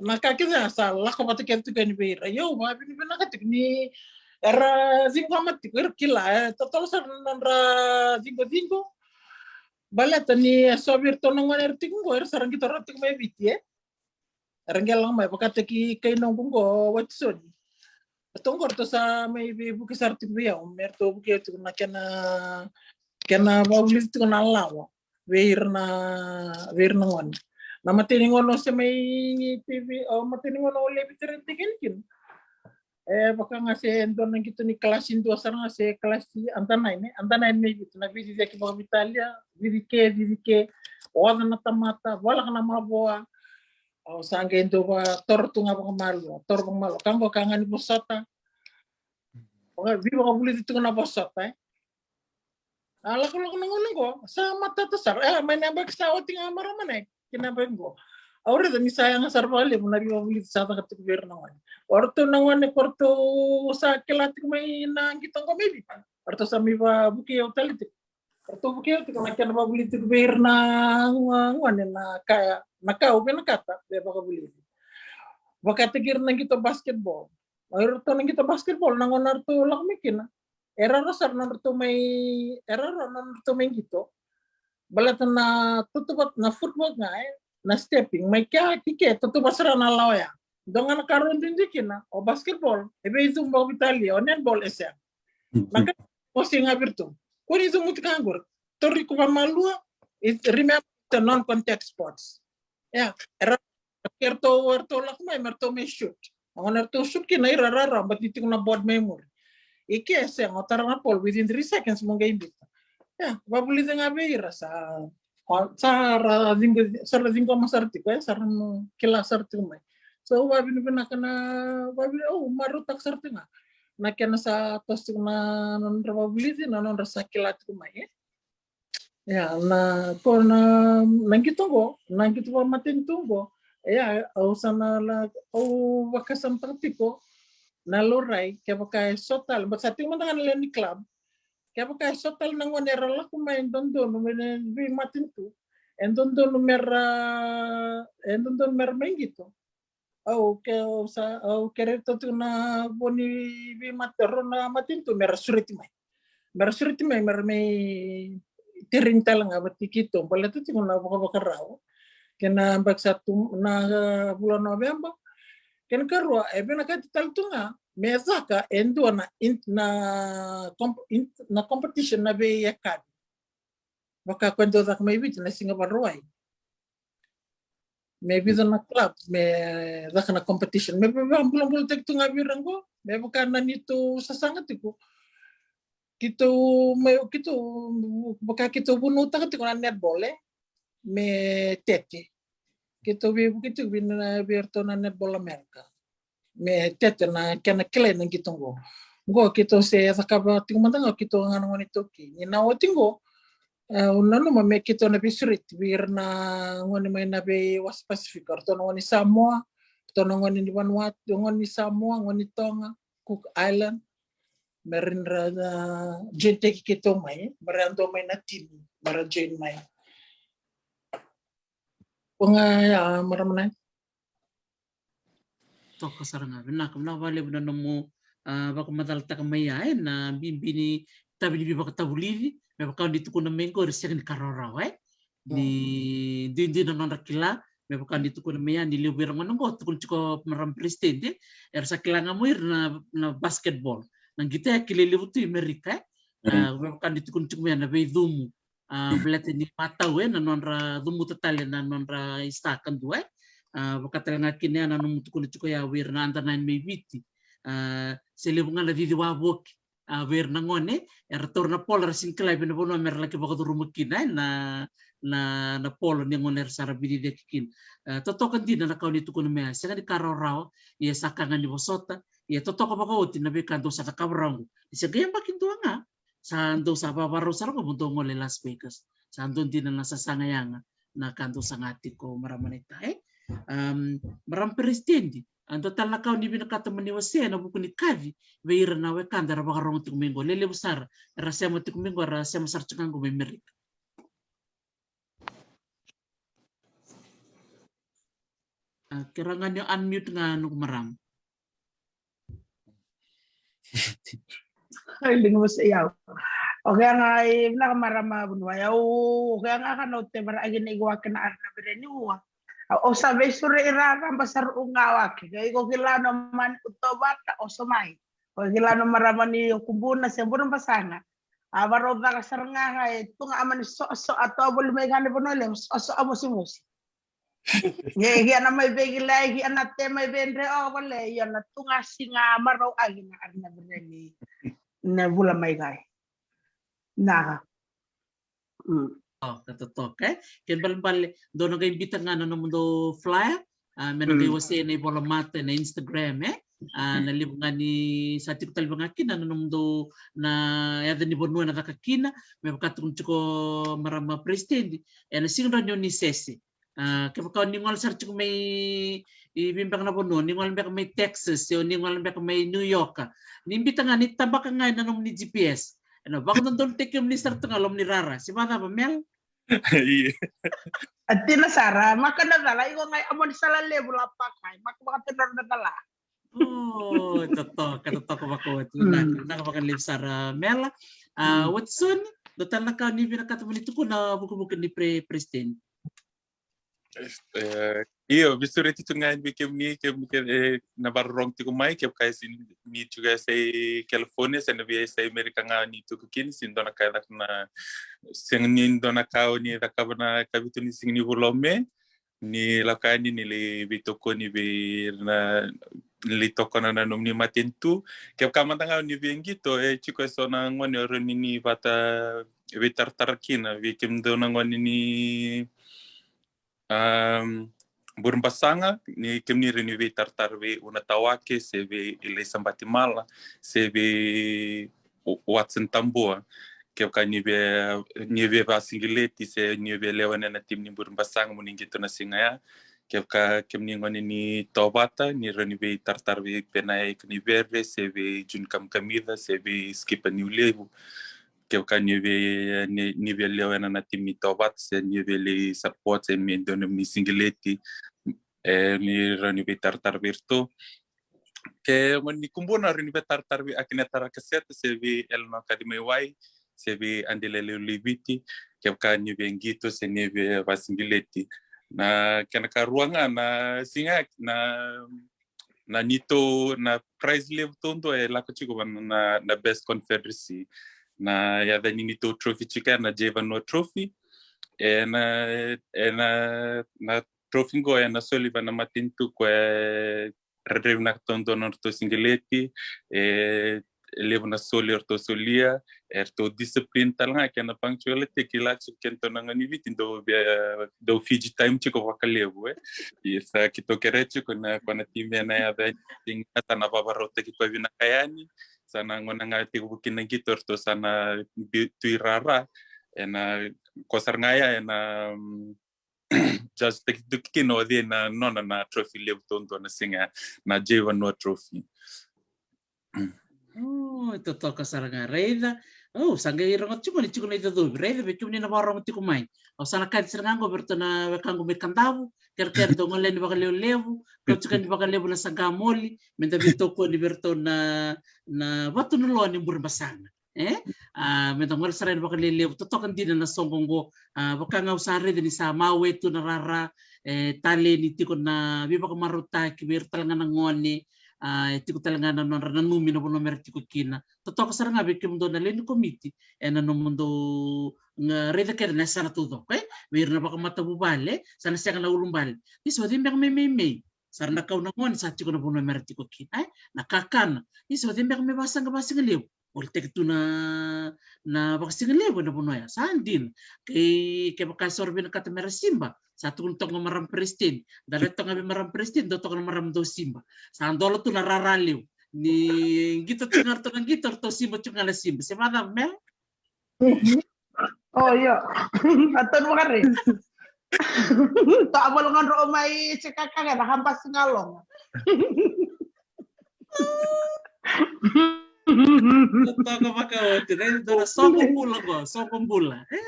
Na ka kece ya sa lako vata kece tiko yani vei ira. Io, vakavinavinaka tiko ni era ciqoma tiko, era kila, e totolo sara na nodra ciqociqo. Baleta ni e so vei iratou na gone era tiko qo, era sa ra qito rawa tiko mai Viti, e. Era qai lako mai vakataki kai noqu qo, Watisoni. Ratou qo ratou sa mai veivuke sara tiko vei au, me ratou vukei au tiko na kena, kena vakavulici tiko na lawa vei ira na, vei ira na gone. Na imatai ni gauna au se mai T V, o, imatai ni gauna au lai veiterenitaki kina. E vaka ga se dua na qito ni kalasi dua sara ga se kalasi under nine, e, under nine mai Viti, na veiciciyaki vakaveitalia, cici ke, cici ke, oca na tamata, voleka na mavoa. Au sa qai dau vakatoro tu ga vakamalua, toro vakamalua. Ka qo ka ga ni vosota. Vaka, veivakavulici tu ga na vosota, e. A lakolako na gauna qo, sa matata sara. E, mai na yabaki sa oti ga marama nai, ki na yabaki qo. Au raica ni sa yaga sara vakalevu na veivakavulici sa caka tiko vei ira na gone. O ratou na gone ko ratou sa kila tiko mai na qito qo mai Viti, o ratou sa mai vakavukei au tale tiko. Ratou vukei au tiko na kena vakavulici tiko vei ira na gone na ka, na ka au vinakata me vakavulici. Vakataki ira na qito basketball. O iratou na qito basketball, na gauna ratou lako mai kina, e rara sara nodratou mai, e rara nodratou mai qito. Baleta na totova, na footwork ga, e, na stepping, mai kea ki ke, totova sara na lawa ya. Dua ga na ka rau duidui kina, o basketball e veicumu vakaveitalia, o netball e sega. Na ka o sega vei iratou. Ko ni cumuti ka qori, tori iko vakamalua, it, remember, it's a non-contact sports. Ia, era, ke ratou, ratou lako mai, me ratou mai shoot. Gauna ratou shoot kina, ira rara, but ni tiko na board mai muri. I ke sega, o tara na ball, within three seconds mo qai biuta. Ia, vakavulici ga vei ira sa, o, sa ra ciqo, sa ra ciqoma sara tiko, e, sa ra kila sara tiko mai. So, au vakavinavinaka na, vakavina, au marautaka sara tiko ga na kena sa toso tiko na nodra vakavulici, na nodra sa kila tiko mai, e. Ia, na, ko na, na qito qo, na qito vakamatanitu qo. Ia, au sa na la, au vakasamataka tiko na laurai, kevaka e so tale, baleta sa tiko mada ga na lewe ni club. Kevaka e so tale na gone era lako mai e dodonu me na veimatanitu, e dodonu mera, e dodonu mera mai qito. Au ke, au sa, au kerea tiko na vo ni veimata, rua na matanitu mera sureti mai. Mera sureti mai, mera mai tereni tale ga vata kei keitou, baleta tiko na vakavakarau. Kena yabaki sa tu na vula Noveba. Kena karua, e vinakati tale tu ga me caka e dua na in-, na comp-, in-, na competition na veiyakavi. Vaka ko e dau caka mai Viti na Siga Vakarauwai. Me vica na club me caka na competition. Me vakabulabulataki tu ga vei ira qo, me vaka na neitou sasaga tiko. Keitou, me, keitou, vaka keitou vunautaka tiko na netball, e? Me tete. Keitou veivuke tiko vei na, vei iratou na Netball America. Me tete na kena kilai na qito qo. Qo keitou se cakava tiko mada ga keitou ga na gone iTaukei. Ni na oti qo, e, au nanuma me keitou na veisureti vei ira na gone mai na veiwasa Pasifika. Ratou na gone ni Samoa, ratou na gone ni Vanuatu, gone ni Samoa, gone ni Toga, Cook Island. Me ra na, a, join-taki keitou mai, me ra dua mai na timi, me ra join mai. Ko ga ya, marama nai. Toka sara ga, vinaka, vinaka vakalevu na nomu, a, vakamacalataka mai ya, e, na bibi ni itavi ni veivakatavulici, me vaka ni tukuna mai qori, sega ni ka rawarawa, e. Ni duidui na nodra kila, me vaka ni tukuna mai ya, ni levu vei ira gona qo, tukuna tiko marama peresitedi, e. Era sa kila ga mo ira na, na basketball. Na qito ya kilai levu tu i Merika, e. A, me vaka ni tukuna tiko mai ya na veicumu. A, baleta ni matau, e, na nodra cumuta tale na nodra isa kadua, e. A, vaka tale ga kina ya na nomu tukuna tiko ya vei ira na under nine mai Viti. A, se levu ga na cici wavoki. A, vei ira na gone, era taura na polo, era sega ni kila vei na vanua me ra laki vakacuruma kina, e, na, na, na polo ni gone era sa ra veiciciyaki kina. A, totoka dina na ka o ni tukuna mai ya, sega ni ka rawarawa, ia sa ka ga ni vosota, ia totoka vakaoti na veika dou sa cakava rawa qo. Ni se qai yabaki dua ga, sa dou sa vavarau sara qo mo dou gole i Las Vegas. Sa dua dina na sasaga yaga na ka dou saga tiko, marama naita, e. Am, marama peresitedi, a, dua tale na ka o ni vinakata mo ni wasea ena vuku ni kaci vei ira na wekada era vakarogo tiko mai qo, lelevu sara era sema tiko mai qo, era sema sara tiko ga qo mai Merika. A, kerea ga ni o unmute ga noqu marama. Ai, liga vosoti au. Okay, ga, e, vinaka marama Vuniwai, au, okay, ga ka na o tevara agi na iko wake na ari na vere ni ua. Au, o sa veisureti raraba sara u ga wake. Ke iko kila no mani u tovata, o so mai. Ko kila no marama ni o Kubuna se Burebasaga. A varau caka sara ga ga e tu ga a mani soso a tovoli mai ga ni Vanua Levu, soso a vosivosi. Ia, ia na mai veikilai, ia na te mai veidre o vale, ia na tu ga siga marau agi na ari na vere ni na vula mai qai. Na. Mm. O, ka totoka, e. Kena ibalebale, dou na qai biuta ga na nomudou flyer, a, me na qai wasea ena ivolamata, ena Instagram, e. A, na levu ga ni sa tiko tale ga kina na nomudou na yaca ni vanua ena caka kina, me vaka tukuna tiko marama peresitedi, ena sega ni rawa ni o ni sese. A, kevaka o ni gole sara tiko mai i vei beka na vanua, ni gole beka mai Texas, o ni gole beka mai New York, ni biuta ga, ni tabaka ga ena nomuni G P S. Ena vakadodonutaki kemuni sara tu ga loma ni rara. Se vakacava, Mel? Ia. A, dina sara, maka na cala, iko ga i Amo ni Sala Levu, Lapakai, maka vakatodra na cala. O, totoka, totoka vakaoti. Mm. Vinaka, vinaka vakalevu sara, Mela. A, Watson, dua tale na ka ni vinakata mo ni tukuna, vukevuke ni pre-, president. E, io, veisureti tu ga yani vei kemuni, kemuni ke, e, na vakarorogo tiko mai, kevaka e sega ni tiko e sa i California, se na via e sa i Amerika ga ni tiko kina, sega ni dua na ka e caka na, sega ni dua na ka o ni cakava na ikavitu ni siga ni vula o Me, ni lako yani ni lai veitokoni vei na, lai tokona na nomuni matanitu. Kevaka mada ga o ni via qito, e tiko e so na gone o rawa ni ni vata veitaratara kina, vei kemudou na gone ni, am, Burebasaga, ni kemuni rawa ni veitaratara vei Una Tawake, se vei Ilaisa Batimala, se vei Watson Tabua. kevaka ni via, ni via vasigileti se ni via lewena na timi ni Burebasaga mo ni qito na siga ya. Kevaka kemuni gone ni Tovata, ni rawa ni veitaratara vei Penayake ni Vere, se vei June Kamikamica, se vei Skipa Niulevu. Kevaka ni via, ni, ni via lewena na timi ni Tovata, se ni via lai support, se me dua na nomuni sigileti, e, ni rawa ni veitaratara vei iratou. Ke gone ni Kubuna, rawa ni veitaratara vei Akineta Rakaseta, se vei Eleanor Kacimaiwai, se vei Adelele Leiviti, kevaka ni via qito se ni via vasigileti. Na kena karua ga na siga, na, na neitou, na prize levu taudua e lako tiko va na, na, na best confederacy. Na yaca ni neitou trophy tiko ya na Jay Vanua Trophy. E na, e na, na trophy qo e na soli va na matanitu ko e rairai vinaka taudua na nodratou sigileti, e levu na soli eratou solia, eratou discipline tale ga, kena punctuality, kila tiko kedatou na gone ni Viti, dou via, dou Fiji time tiko vakalevu, e. Ia sa keitou kerea tiko na, ko na timi e na yaca ni siga, sa na vavarautaki koya vinaka yani, sa na gauna ga tekivu kina qito eratou sa na bi-, tu i rara, e na, ko sara ga ya, e na, mm, judge taki tu kina o cei na nona na trophy levu taudua na siga, na Jay Vanua Trophy. Mm. O, totoka sara ga, raica. O, sa qai rogo tiko ni tiko na icocovi. Raica vei kemuni na vakarogo tiko mai. Au sa na kaci sara ga qo vei iratou na wekaqu mai Kadavu. Kerekere dou gole yani vakalevulevu. Kau tiko yani vakalevu na saqa moli. Me da veitokoni vei iratou na, na vatu na loa ni Burebasaga. E? A, me da gole sara yani vakalelevu, totoka dina na soqo qo. A, vaka ga au sa raica ni sa mawe tu na rara, e, taleni tiko na veivakamarautaki vei ira tale ga na gone, a, e tiko tale ga na nodra nanumi na vanua mera tiko kina. Totoka sara ga vei kemudou na lewe ni komiti, e na nomudou, ga, raica kece na yasana taucoko, e? Vei ira na vakamatavuvale, sa na sega na ulubale. Ni sa o cei beka me meimei. Sa ra na kau na gone, sa tiko na vanua mera tiko kina, e? Na kakana. Ni sa o cei beka me vasaqa vasigalevu. Volitaki tu na, na vakasigalevu ena vanua ya. Sa dina. Kei, kevaka e so ra vinakata mera siba, sa tukuna toka ga marama peresitedi. Da raica toka ga vei marama peresitedi, dou toka na marama dou siba. Sa dola tu na rara levu. Ni qito tiko ga ratou na qito, ratou siba tiko ga na siba. Se vacava me? O, io. A tonu vakare. Toa volo ga dro o mai se kaka ga na hambasi ga loga. Totoka vakaoti, raica dou na soqo bula qo, soqo bula. E,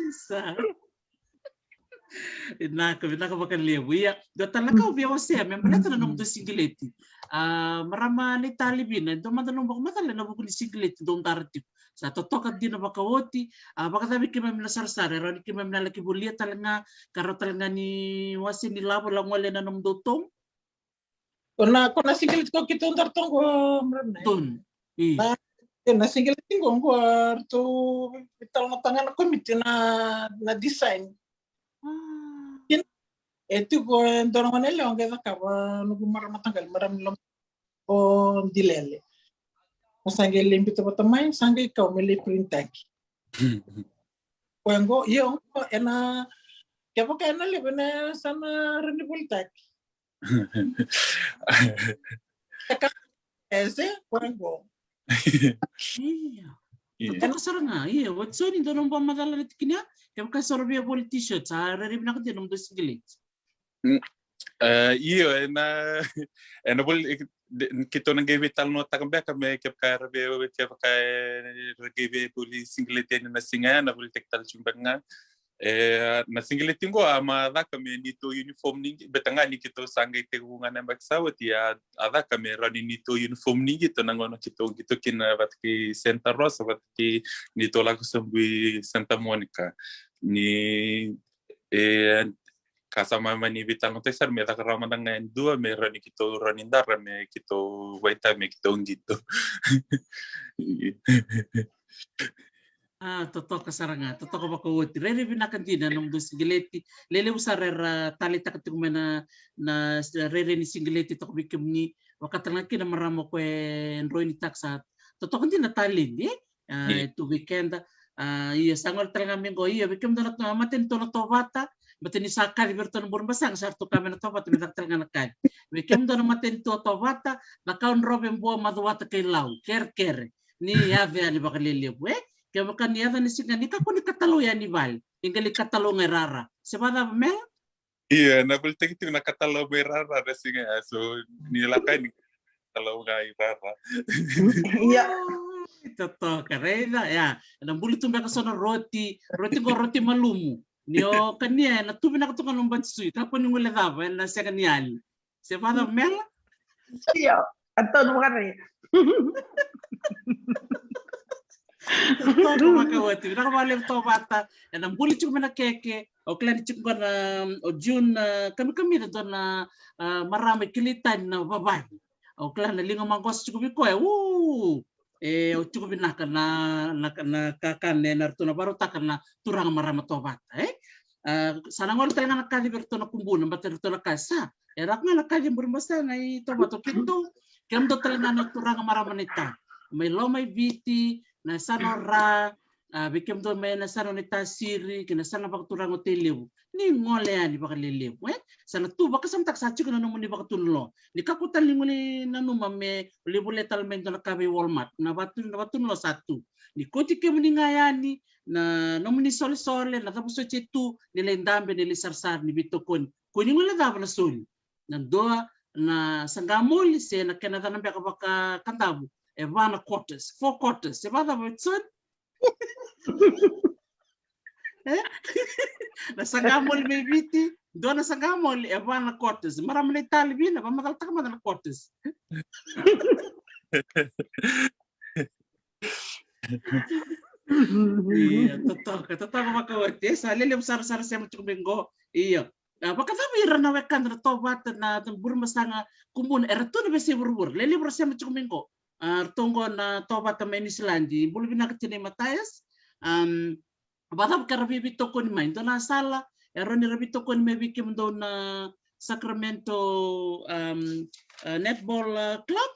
sa. Vinaka, vinaka vakalevu. Ia, dua tale na ka au via wasea, me baleta na nomudou sigileti. A, marama ni Talevina, dua mada nomu vakamacala ena vuku ni sigileti dou dara tiko. Sa totoka dina vakaoti, a, vakacava vei keimami na sarasara, e rawa ni keimami na laki volia tale ga, ka rawa tale ga ni wase ni lavo, lako gole ena nomudou tomu. Ko na, ko na sigileti ko keitou dara toqo, marama. Tonu. I. Na, e, na sigileti qo, qo, ratou veitalanoataka ga na komiti na, na design. A. Kina, e tiko e dua na gone yalewa qai cakava, noqu marama mataqali, marama ni loma, o Dilele. Au sa qai lai biuta vata mai, sa qai kau me lai printaki. Koya qo, io, qo, ena, kevaka ena levu, ena sa na rawa ni volitaki. E ka, e se, koya qo. Io. Io. Totoka sara ga, io, Watsoni, dou na bau macala na tikina, kevaka sa ra via voli t-shirt, sa rairai vinaka dina nomudou sigileti. Mm. E, io, ena, ena voli, e, de, keitou na qai veitalanoataka beka me kevaka era via, kevaka era qai via voli sigileti ena siga ya, na volitaki tale tiko beka ga. E, na sigileti qo a ma caka me neitou uniform ni qito, beta ga ni keitou sa qai tekivu ga na yabaki sa oti, a, a caka me rawa ni neitou uniform ni qito na gauna keitou qito kina vata kei Santa Rosa, vata kei neitou lako sobu i Santa Monica. Ni, e, ka sa mai mani veitalanoataki sara me caka rawa mada ga e dua me rawa ni keitou rawa ni dara me keitou vaita me keitou qito. A, totoka sara ga, totoka vakaoti. Rairai vinaka dina nomudou sigileti. Lelevu sara era taleitaka tiko mai na, na rairai ni sigileti toka vei kemuni. Vaka tale ga kina marama ko e droinitaka sa totoka dina taledi, e? A, e tu vei keda. A, ia sa gole tale ga mai qo, ia vei kemudou na matanitu na Tovata, baleta ni sa kaci vei iratou na Burebasaga, sa ratou kaya mai na Tovata me caka tale ga na kaci. Vei kemudou na matanitu a Tovata, Cakaudrove, Bua, Macuata kei Lau, kerekere. Ni yaco yani vakalelevu, e? Kevaka ni yaco na siga ni kakua ni katalau yani vale, ni qai lai katalau ga i rara. Se vakacava Mela? Ia, na volitaki tiko na katalau mai rara na siga ya, so ni lako yani katalau ga i rara. Ia. Oi, totoka, raica, ya. Na buli tu beka so na roti, roti qo roti malumu. Ni o kania, na tu vinaka tu ga na bati sui, kakua ni guilecava, ena sega ni yali. Se vakacava Mela? Io, a tonu vakare. Totoka vakaoti, vinaka vakalevu Tovata, ena buli tiko mai na keke, o kila ni tiko qo na, o June, ah, kamikamica dua na, ah, marama e kilai tani na vavaci. O kila na liga maqosa tiko vei koya, u, e, o tiko vinaka na, na, na kakana, e, na ratou na vakarautaka na turaga marama Tovata, e? Ah, sa na gole tale ga na kaci vei ratou na kubuna, baleta ratou na kaya sa, e lako ga na kaci e Burebasaga i Tovata, o keitou, kemudou tale ga na turaga marama na ita. Mai loma i Viti, na yasana o Ra, ah, vei kemudou mai na yasana o Naitasiri, kei na yasana vakaturaga o Tailevu. Ni gole yani vakalelevu, e? Sa na tu vakasamataka sa tiko na nomuni vakatunuloa. Ni kakua tale ni gole nanuma me lai volia tale mai dua na ka vei Walmart. Na vatu, na vakatunuloa sa tu. Ni kauti kemuni ga yani, na nomuni solesole, na cava soti e tu, ni lai dabe, ni lai sarasara, ni veitokoni. Kua ni guilecava na soli. Na dua na saqamoli, se na kena yacana beka vaka Kadavu, e va na quarters, four quarters, se vakacava Watson? E? Na saqamoli mai Viti, dua na saqamoli, e va na quarters. Marama na itali vina, vakamacalataka mada na quarters. Io, totoka, totoka vakaoti. E sa lelevu sara, sara sema tiko mai qo. Io. A, vakacava ira na wekada na Tovata na, na Burebasaga, kubuna, era tu na veiyasai vuravura. Lelevu ra sema tiko mai qo. A, ratou qo na Tovata mai Niusiladi. Bula vinaka tinai Mataias. Am, vakacava ke ra veiveitokoni mai? Dua na sala e rawa ni ra veitokoni mai vei kemudou na Sacramento, am, a, Netball, a, Club?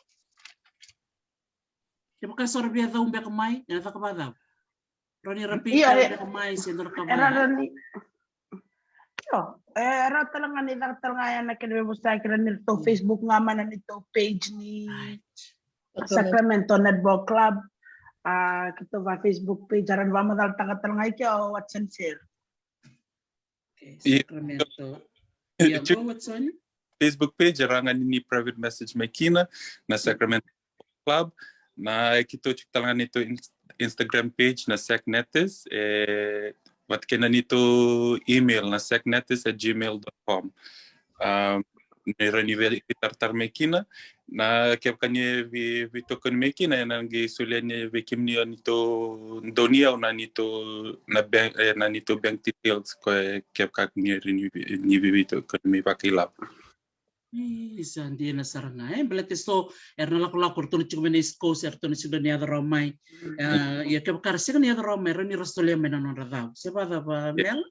Kevaka so ra via cau beka mai, ena caka vakacava? Rawa ni ra pei tale beka mai se dua na ka vaka? Io, e rawa tale ga ni caka tale ga ya na kena veivosaki, rawa ni ratou Facebook ga mai na neitou page ni Sacramento Netball Club. A, keitou va Facebook page, a rawa ni vakamacalataka tale ga i ke o Watson Sir. Okay, Sacramento. Io, go Watson. Facebook page, e rawa ga ni private message mai kina na Sacramento Club. Na, e keitou tiko tale ga neitou Instagram page na Sac Netters, e vata kei na neitou email na sacnetters at gmail dot com. A, ni rawa ni veitaratara mai kina. Na kevaka ni vei, veitokoni mai kina, ena qai solia ni vei kemuni o neitou, dou ni au na neitou, na bank, e, na neitou bank details ko e kevaka ni rawa ni vei, ni vei, veitokoni mai vakailavo. Isa, dina sara ga, e, baleta so era na lakolako, ratou na tiko mai na East Coast, eratou na sega ni yaco rawa mai. A, ia kevaka ra sega ni yaco rawa mai, rawa ni ra solia mai na nodra cau. Se vakacava Mela?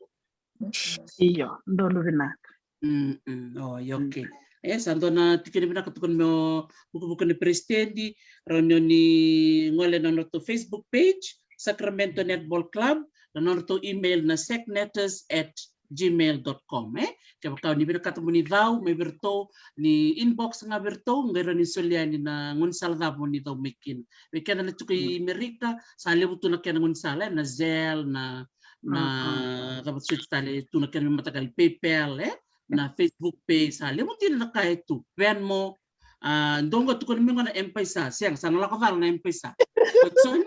Io, donu vinaka. Mm, mm. Oi, okay. E sa dua na tikina vinaka tukuna mai o vukevuke ni peresitedi, rawa ni o ni gole na nodratou Facebook page, Sacramento Netball Club, na nodratou email na sacnetters at gmail dot com, e? Kevaka o ni vinakata mo ni cau mai vei iratou, ni inbox ga vei iratou, qai rawa ni solia yani na gaunisala cava mo ni cau mai kina. Vei keda na tiko i Merika, sa levu tu na kena gaunisala, e, na Zelle, na, na cava soti tale tu na kena veimataqali, PayPal, e? Na Facebook Pay, sa levu dina na ka e tu. Venmo, a, dou qo tukuna mai qo na M-PAiSA, sega, sa na lako cala na M-PAiSA. Watson?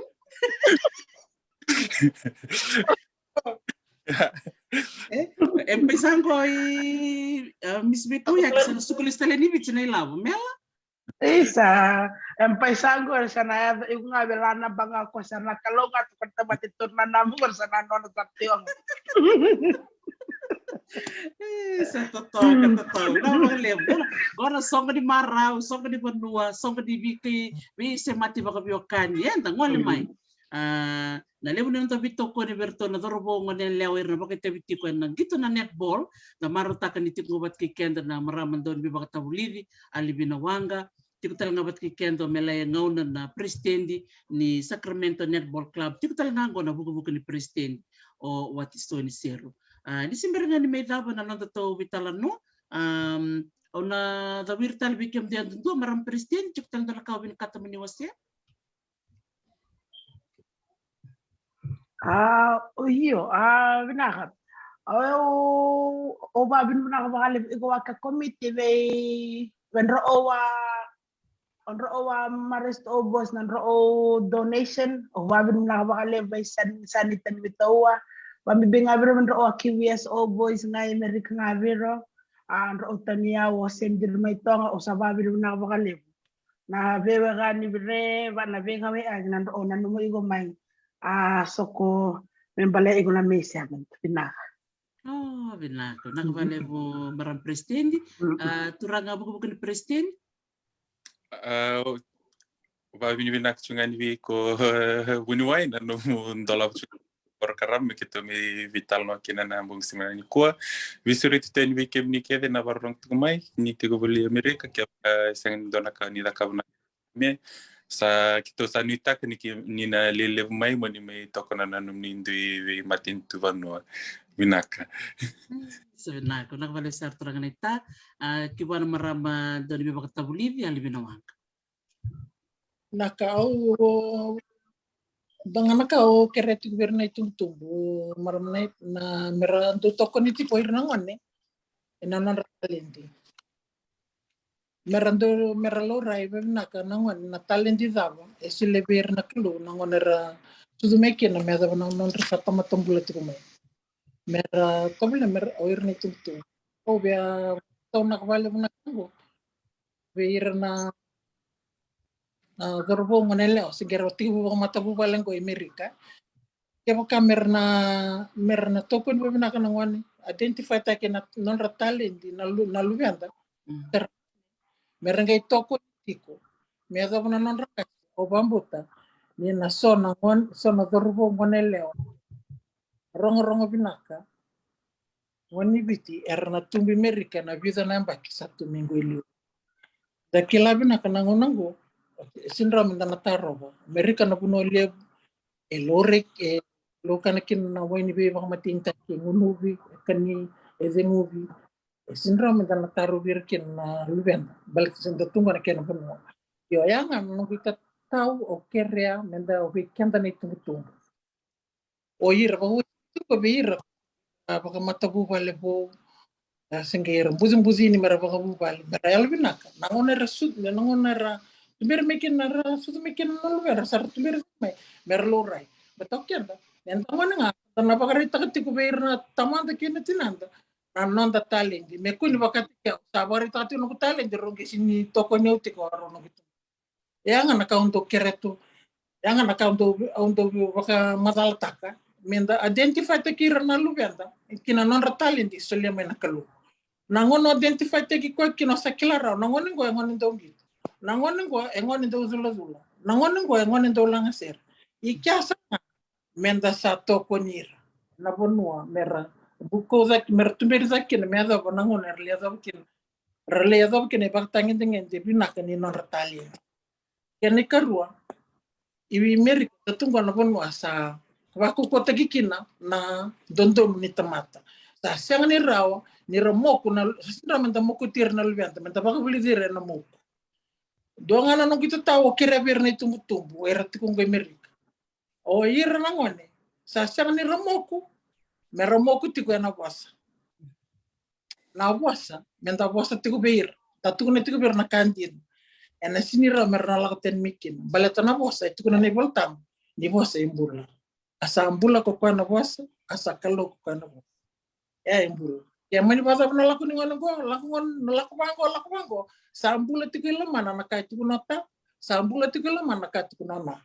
E? M-PAiSA qo i, a, Miss Vituya, ke sa na suku lesu tale ni Viti na ilavo, Mela? Isa, M-PAiSA qo, sa na yaco, iko ga vei la na baga ko sa na Kalou ga tu kata mate tu na namu ko sa na nona sa tio. Isa, totoka, totoka. Na vakalevu. Qo na soqo ni marau, soqo ni vanua, soqo ni vei kei, veisemati vakaveiwekani. Eda gole mai. A, na levu ni noda veitokoni vei iratou na cauravou, goneyalewa, ira na vakaitavi tiko ena qito na netball, da marautaka ni tiko qo vata kei keda na marama dau ni veivakatavulici, Alivina Waqa, tiko tale ga vata kei keda o Melaia Gauna na peresitedi ni Sacramento Netball Club, tiko tale ga qo na vukevuke ni peresitedi o Watisoni Seru. A, ni se bera ga ni mai cava na nodatou veitalanoa, am, au na cawiri tale vei kemudou yadudua, marama peresitedi, tiko tale dua na ka o vinakata mo ni wasea? A, o io, a, vinaka. Au, au vavinavinaka vakalevu iko vaka komiti vei, vei drau a, o drau a Marist o boys na drau donation. Au vavinavinaka vakalevu vei San, Sanita ni Vitaua. Vabibi ga vei drau a Q V S o boys ga i Amerika ga vei drau. A drau tania o sendiri mai Toga, au sa vavinavinaka vakalevu. Na veiwekani vire, va na veiga wei agi na drau nanuma iko mai. A soko me bale iko na May seventh. Vinaka. O, vinaka. Vinaka vakalevu, Madam President. A, turaga vukevuke ni President. A, vavinavinaka tu ga ni vei iko, e, vuniwai na nomu dolava tu porokarama me keitou mai veitalanoa kina na bogi siga nikua. Veisureti tani vei kemuni kece na vakarorogo tiko mai, ni tiko voli Amerika, kevaka e sega ni dua na ka ni cakava na me sa keitou sa nuitaka ni, ni na lelevu mai mo ni mai tokona na nomuni dui veimatanitu vanua. Vinaka. Sa vinaka, vinaka vakalevu sara turaga naita. A, ki vua na marama dau ni me vakatavulici, a, Livina Waqa. Na ka au, dua ga na ka au kerea tiko vei ira na itubutubu, marama na, na mera dau tokoni tiko ira na gone ena nodra taledi. Mera dau, mera laurai vavinaka na gone na taledi cava e solia vei ira na Kalou na gauna era sucu mai kina me yacova na nodra sa tamata bula tiko mai. Mera, tovolea mera, o ira na itubutubu. Au via taunaka vakalevu na ka oqo vei ira na, na cauravou, gone yalewa se qai ra tekivu vakamatavuvale oqo i Amerika. Kevaka mera na, mera na tokoni vavinaka na gone, identify taki na nodra taledi na lu, na luveda. Mm. Mera qai tokoni tiko me yacova na nodra qase. Au vakabauta ni na so na gone, so na cauravou, gone yalewa rogorogo vinaka, gone ni Viti, era na tubu i Amerika ena vica na yabaki sa tu mai qo i liu. Da kila vinaka na gauna oqo, e sega ni rawa meda na tarova. Amerika na vanua levu, e laurai, e laukana kina na wai ni veivakamatenitaki, e gunuvi, e kani, e ceguvi. E sega ni rawa meda na tarovi ira kina na luveda, baleta se da tu qo na kena vanua. Io, ya ga na noqu itatau au kerea meda, o vei keda na itubutubu. O ira, vakauti tiko vei ira, a, vakamatavuvale vou, a, se qai ira bucibuci ni mera vakavuvale, mera yalovinaka. Na gauna era sucu, na gauna era tuberi mai kina, era sucu mai kina na luveda, sa ra tuberi mai, mera laurai. Baleta o keda, eda gone ga, da na vakaraitaka tiko vei ira na tamada kei na tinada na noda taledi. Me kua ni vakataki au, sa vakaraitaka tiko noqu taledi, rau qai sega ni tokoni au tiko, rau noqu tu. Ya ga na ka au dau kerea tu. Ya ga na ka au dau, au dau vakamacalataka. Meda identify taki ira na luveda ki na nodra taledi solia mai na Kalou. Na gauna o identify taki koya kina, o sa kila rawa na gone qo e gone dauqito. Na gone qo e gone dau culacula. Na gone qo e gone dau lagasere. I kea sara ga meda sa tokoni ira na vanua mera bukau cake, mera tuberi cake kina, me yacova na gauna era lai yacova kina, ra lai yacova kina ivakatagedegede vinaka ni nodra taledi. Kena ikarua, i Amerika, da tu qo na vanua sa vakaukauataki kina na dodomo ni tamata. Sa sega ni rawa ni ra moku na, sa sega ni rawa meda mokuti ira na luveda, meda vakavulici ira ena moku. Dua ga na noqu itatau au kerea vei ira na itubutubu era tiko qo i Amerika. O ira na gone sa sega ni ra moku, me ra moku tiko ena vosa. Na vosa, meda vosa tiko vei ira, da tukuna tiko vei ira na ka dina. Ena sega ni rawa me ra na lako tani mai kina. Baleta na vosa, e tukuna na iVolatabu ni vosa e bula. A sa bula ko koya na vosa, a sa Kalou ko koya na vosa. E, e bula. Ke mani vakacava na lako ni gone qo, lako gone, na lako vaqo, lako vaqo, sa bula tiko i lomana na ka e tukuna o ta, sa bula tiko i lomana na ka e tukuna o na.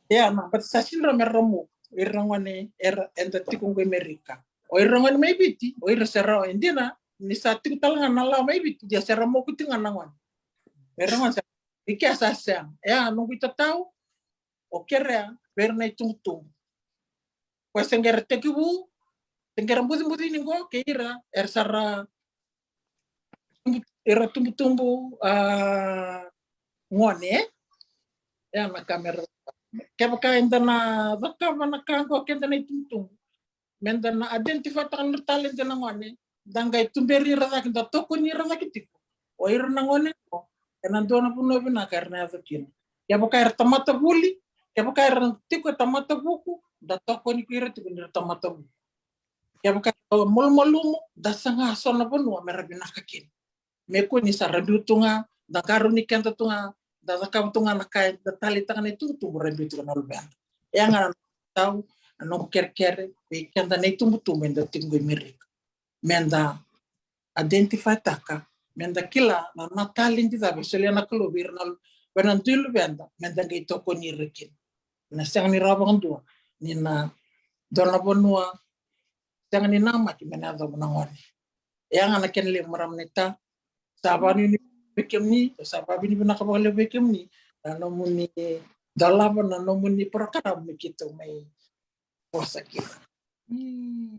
Ia, na, baleta sa sega ni rawa me ra moku ira na gone era, eda tiko qo i Amerika. O ira na gone mai Viti, o ira se rawa, e dina ni sa tiko tale ga na lawa mai Viti, ia se ra moku tiko ga na gone. O ira na gone sa, i kea sa sega. Ia, noqu itatau, o kerea vei ira na itubutubu. Koya se qai ra tekivu, se qai ra bucibuci ni qo, kei ira era sa ra, era tubutubu, a, gone. Ia na ka me ra, kevaka eda na cakava na ka qo, keda na itubutubu, meda na identify taka na taledi na gone, da qai tuberi ira cake, da tokoni ira cake tiko. O ira na gone qo, ena dua na vanua vinaka era na yaco kina. Kevaka era tamata vuli, Kevaka era tiko e tamata vuku, da tokoni ko ira tiko ni ra tamata vuku. Kevaka era malumalumu, da saga so na vanua me ra vinaka kina. Me kua ni sa ra biu tu ga, da qarauni keda tu ga, da cakava tu ga na ka eda taleitaka na itubutubu ra biu tu ga na luveda. E a ga na tau, na noqu kerekere vei keda na itubutubu eda tiko qo i Merika. Meda identify-taka, meda kila na, na taledi cava e solia na Kalou vei ira na, vei na dui luveda, meda qai tokoni ira kina. Na sega ni rawa vakadua ni na dua na vanua sega ni namaki me na yacova na gone. E a ga na kena levu, marama naita. Sa vakanuinui vei kemuni, sa vakavinavinaka vakalevu vei kemuni na nomuni dolava na nomuni porokaramu me keitou mai vosa kina.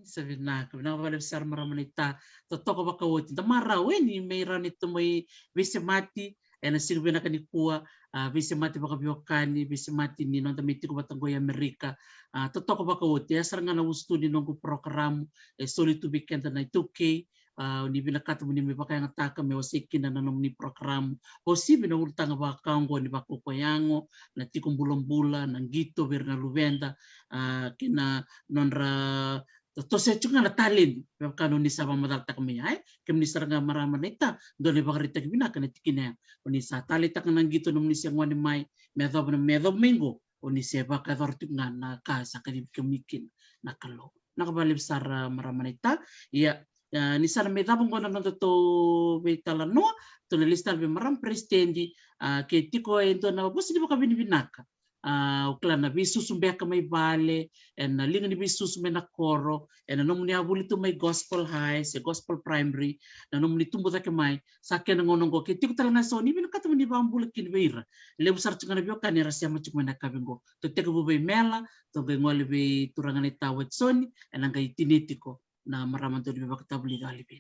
Sa vinaka, vinaka vakalevu sara, marama naita. Totoka vakaoti. Da marau e ni mai rawa ni tou mai veisemati ena siga vinaka nikua, a, veisemati vakaveiwekani, veisemati ni noda mai tiko vata qo i Amerika. A, totoka vakaoti. E a sara ga na usutu ni noqu porokaramu e soli tu vei keda na iTaukei. A, ni vinakata mo ni mai vakayagataka me wasei kina na nomuni porokaramu. O sivi na ulutaga vaka oqo ni vakaukauwa yago, na tiko bulabula, na qito vei ira na luveda, a, kei na nodra toso tiko ga na taledi, me vaka nomuni sa vakamacalataka mai, ai, kemuni sara ga marama naita, dua na ivakaraitaki vinaka na tikina ya. O ni sa taleitaka na qito nomuni se gone mai, me yacova na, me yacova mai qo, o ni se vakayacora tiko ga na ka sa kacivi kemuni kina na Kalou. Vinaka vakalevu sara, marama naita. Ia, a, ni sa na mai cava qo na noda tou veitalanoa, tou na lesu tale vei marama peresitedi, a, ke tiko e dua na vosa ni vakavinavinaka. A, o kila na veisusu beka mai vale, ena liga ni veisusu mai na koro, ena nomuni a vuli tu mai Gospel High se Gospel Primary, na nomuni tubu cake mai, sa kena gauna oqo ke tiko tale ga eso, ni vinakata mo ni vakabula kina vei ira. Levu sara tiko ga na veiwekani era sema tiko mai na yakavi oqo. Tou tekivu vei Mela, tou qai gole vei turaga naita Watisoni, ena qai tinia tiko na marama dau ni veivakatavulici vakalevu.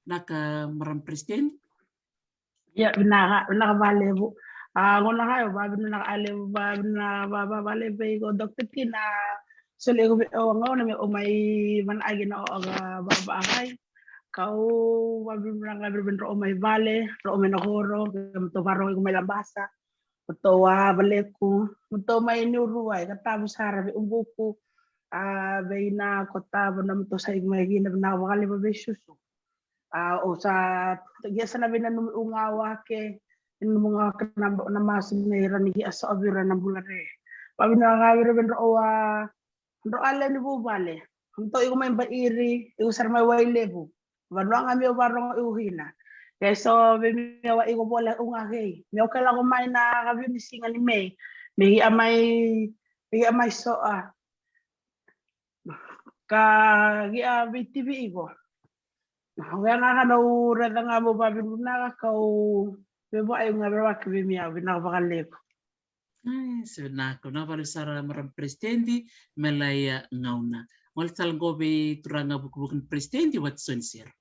Vinaka, marama peresitedi. Ia, vinaka, vinaka vakalevu. A, gauna ka, au vakavinavinaka vakalevu, vakavinavinaka vakalevu vei iko Doctor Tina. Solia iko vei au na gauna meu mai vanagi na o ga vavavai. Kau vakavinavinaka vei drau mai vale, drau mai na koro, keitou vakarorogo iko mai Labasa. Keitou a valeku, keitou mai Niuruai, ka tavu sara vei ubuku. A, vei na ko tavu na keitou sa iko mai kina, vinaka vakalevu veisusu. A, o sa, ia sa na vei na nomu uga wake, nomu uga wake na, na masu me ra ni ki a sa o vei ra na bula re. Vakavinavinaka vei drau a, drau a lewe ni vuvale. Keitou iko mai Bairi, iko sara mai Wailevu. Vanua ga meu vakarorogo iko kina. Ia so vei meu a iko vole uga kei. Meu ke lako mai na kaviu ni siga ni Mei. Me ia mai, me ia mai so a. Ka ia vei tivi iko. Oya ga ka na u raica ga mo vakavinavinaka kau vevai ga vevaki vei mia vinaka vakalevu. Ai, sa vinaka, vinaka vakalevu sara marama peresitedi, Mela ia gauna. Gole tale qo vei turaga vukivuki ni peresitedi, Watisoni Siro.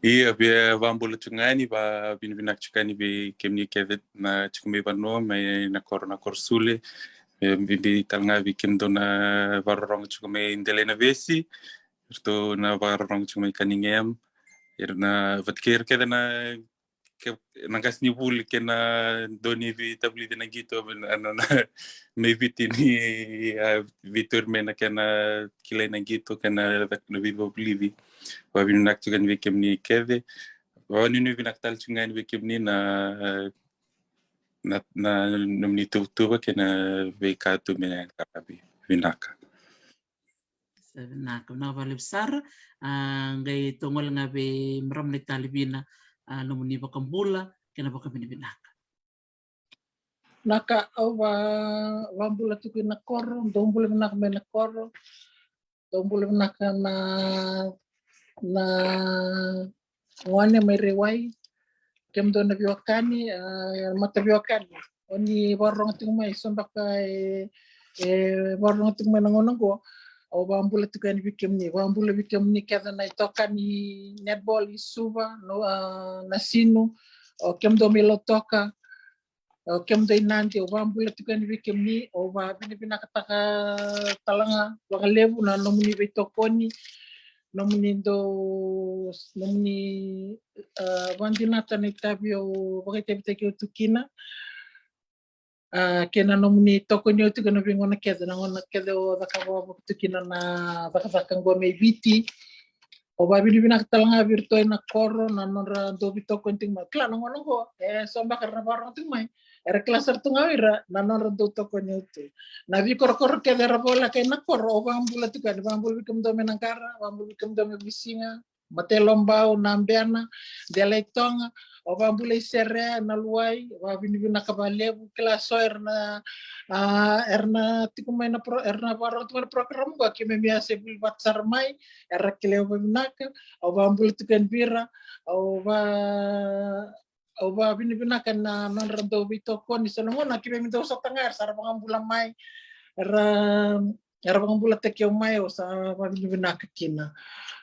Ia, via vakabula tiko ga yani, vakavinavinaka tiko yani vei kemuni kece na tiko mai vanua, mai na koro, na koro Sule. E, bibi tale ga vei kemudou na vakarorogo tiko mai Delainavesi, iratou na vakarorogo tiko mai Cunningham, ira na vata kei ira kece na ke, na qasenivuli kei na dau ni veitavulici na qito, na, na, na, mai Viti ni a veitori mai na kena kilai na qito kei na, na veivakavulici. Vakavinavinaka tiko yani vei kemuni kece. Vakanuinui vinaka tale tiko ga yani vei kemuni na, na, na nomuni tuvatuva kei na veika tu me na yakavi. Vinaka. Sa vinaka, vinaka vakalevu sara. A, qai tou gole ga vei marama naita Livina, a, nomuni vakabula kei na vakavinavinaka. Vinaka, au va, vakabula tiko ina koro, dou bula vinaka mai na koro, dou bula vinaka na, na gone mai Raiwai, kemudou na veiwekani, a, mataveiwekani. O ni vakarorogo tiko mai, so beka e, e vakarorogo tiko mai na gauna oqo. Au vakabula tiko yani vei kemuni, vakabula vei kemuni kece na itokani netball i Suva, no, a, Nasinu, o kemudou mai Lautoka, o kemudou i Nadi, au vakabula tiko yani vei kemuni, au vakavinavinakataka tale ga vakalevu na nomuni veitokoni, nomuni dau, nomuni, a, vakadinata na itavi au vakaitavitaki au tu kina. A, kei na nomuni tokoni au tiko na veigauna kece, na gauna kece o cakava vaka tu kina na cakacaka qo mai Viti. Au vavinavinaka tale ga vei iratou ena koro na nodra dau veitokoni tiko mai. Kila na gauna qo e so beka era na vakarogo tiko mai, era kila sara tu ga o ira na nodra dau tokoni au tu. Na veikorokoro kece era voleka ena koro, au vakabula tiko yani, vakabula vei kemudou mai Naqara, vakabula vei kemudou mai Vasiga, Matailobau, Nabena, Delaitoga, au vakabula i Sere, Naluwai, au vavinavinaka vakalevu. Kila so era na, a, era na tiko mai na pro-, era na vakarogo tiko mai na program qo, keimami a se vuli vata sara mai, era kilai au vakavinaka. Au vakabula tiko yani vei ira, au va au vavinavinaka na nodra dau veitokoni. So na gauna keimami dau sota ga, era sa ra vakabula mai, era, era vakabulataki au mai, au sa vavinavinaka kina.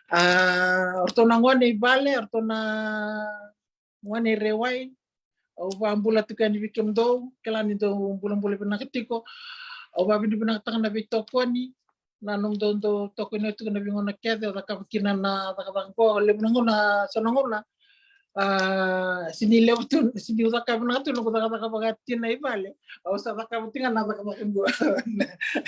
A, o ratou na gone i vale, o ratou na gone i Rewai, au vakabula tiko yani vei kemudou, kila ni dou bulabula vinaka tiko. Au vavinavinakataka na veitokoni, na nomudou dau tokoni au tiko na veigauna kece au cakava kina na cakacaka qo. Levu na gauna, so na gauna, a, se ni levu tu, se ni cakava vinaka tu noqu cakacaka vakatina i vale, au sa cakava tiko ga na cakacaka qo.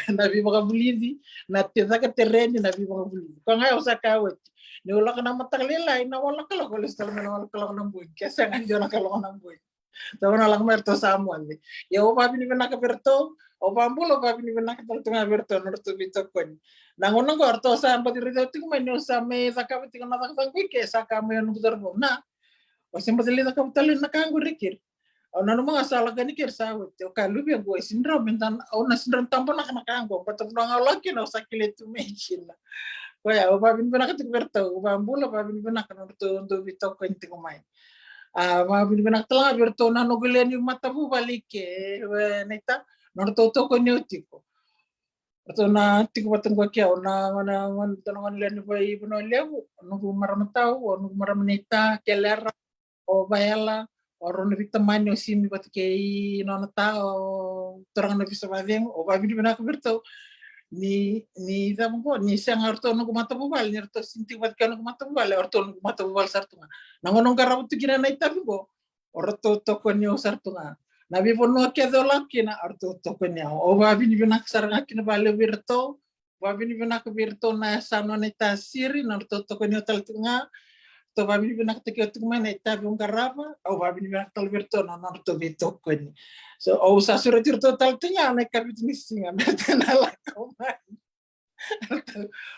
Na veivakavulici, na caka tereni, na veivakavulici. Koya ga au sa kaya oti, niu lako na mataka lailai, na walu na kaloko au lesu tale mai na walu na kaloko na bogi, ke sega ni dua na kaloko na bogi. Sa vanua lako mai ratou sa moce. Ia au vavinavinaka vei ratou, au vakabula, au vavinavinaka tale tu ga vei ratou na nodratou veitokoni. Na gauna qo ratou sa baci raica tiko mai niu sa mai cakava tiko na cakacaka qo, ke sa kaya mai o noqu cauravou, na, o se baci lai cakava tale na ka qo, Rikiri. Au nanuma ga sa lako yani keri sa oti, au kaya, luvequ, e sega ni rawa me da, au na sega ni rawa ni tabonaka na ka qo, baleta vanua ga au lako kina au sa kilai tu mai kina. Koya au vavinavinaka tiko vei ratou, au vakabula, vavinavinaka na nodratou dau veitokoni tiko mai. A, vavinavinaka tale ga vei ratou na noqu lewe ni matavuvale i ke, e, Naita, nodratou tokoni au tiko. Ratou na tiko vata qo kei au, na, na, na, na gone lewe ni Vanua Levu, o noqu marama tau, o noqu marama Naita, Kelera, o Vaela, o rau na veitamani, o Simi vata kei nona ta, o turaga na Visa Vacegu, au vavinavinaka vei ratou. Ni, ni cava qo, ni sega o ratou noqu matavuvale, ni ratou sega ni tiko vata kei au noqu matavuvale, o ratou noqu matavuvale sara tu ga. Na gauna au qarava tu kina na itavi qo, o ratou tokoni au sara tu ga. Na veivanua kece au lako kina, o ratou tokoni au. Au vavinavinaka sara ga kina vakalevu vei ratou. Vavinavinaka vei iratou na yasana o Naita Siri, na nodratou tokoni au tale tiko ga. Ratou vavinavinakataki au tiko mai na itavi au qarava, au vavinavinaka tale vei iratou na nodratou veitokoni. So, au sa sureti iratou tale tiko ga na ikavitu ni siga me ratou na lako mai.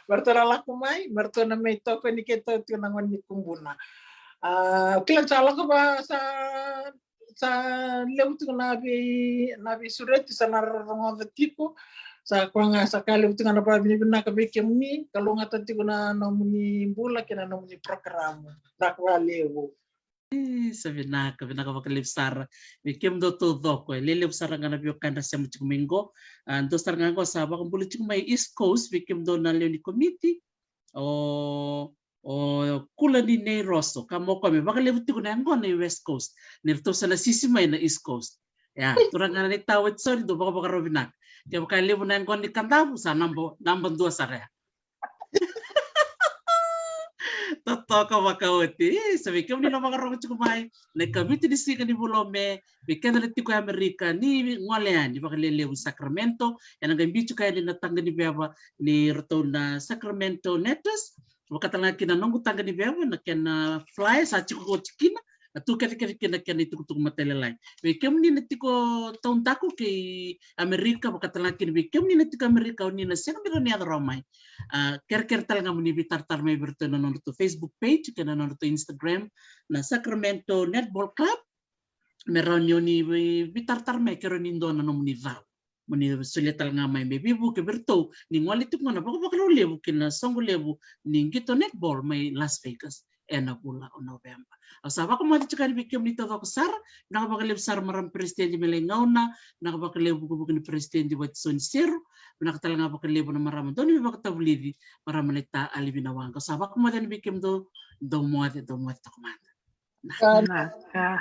Me ratou na lako mai, me ratou na mai tokoni keitou tiko na gone ni Kubuna. A, au kila ni sa lako va, sa sa levu tiko na vei, na veisureti sa na rogoca tiko. Sa koya ga sa ka levu tiko ga na vavinavinaka vei kemuni, kalougata tiko na nomuni bula kei na nomuni program. Vinaka vakalevu. E, sa vinaka, vinaka vakalevu sara vei kemudou taucoko. E lelevu sara ga na veiwekani ra sema tiko mai qo. A, dua sara ga qo sa vakabula tiko mai East Coast, vei kemudou na lewe ni komiti. O, o Kula ni Nei Roso, ka mo koya me vakalevu tiko na yaqona i West Coast, ni ratou sa na sisi mai na East Coast. Ia, turaga na Naita Watisoni, dou vakavakarau vinaka. Kevaka e levu na yaqona ni Kadavu, sa naba, naba dua sara ya. Totoka vakaoti. E, sa vei kemuni na vakarogo tiko mai na ikavitu ni siga ni vula o Me, vei keda na tiko e Amerika, ni gole yani vakalelevu i Sacramento, ena qai biu tiko yani na taqa ni veva ni ratou na Sacramento Netters. Vaka tale ga kina na noqu taqa ni veva, na kena flyer sa tiko oti kina, na tu kecekece kina na kena itukutuku matailalai. Vei kemuni na tiko taudaku kei Amerika, vaka tale ga kina vei kemuni na tiko Amerika, o ni na sega ni rawa ni yaco rawa mai. A, kerekere tale ga mo ni veitaratara mai vei iratou ena nodratou Facebook page kei na nodratou Instagram, na Sacramento Netball Club. Me rawa ni o ni vei, veitaratara mai ke rawa ni dua na nomuni cau. Mo ni solia tale ga mai me veivuke vei iratou ni gole tiko ga na vakavakarau levu kei na soqo levu ni qito netball mai Las Vegas ena vula o Noveba. Au sa vakamoce tiko yani vei kemuni taucoko sara, vinaka vakalevu sara marama peresitedi me lai gauna, vinaka vakalevu vukevuke ni peresitedi Watisoni Seru, vinaka tale ga vakalevu na marama dau ni veivakatavulici, marama Naita Alivina Waqa. Au sa vakamoce yani vei kemudou, dou moce, dou moce toka mada. Vinaka.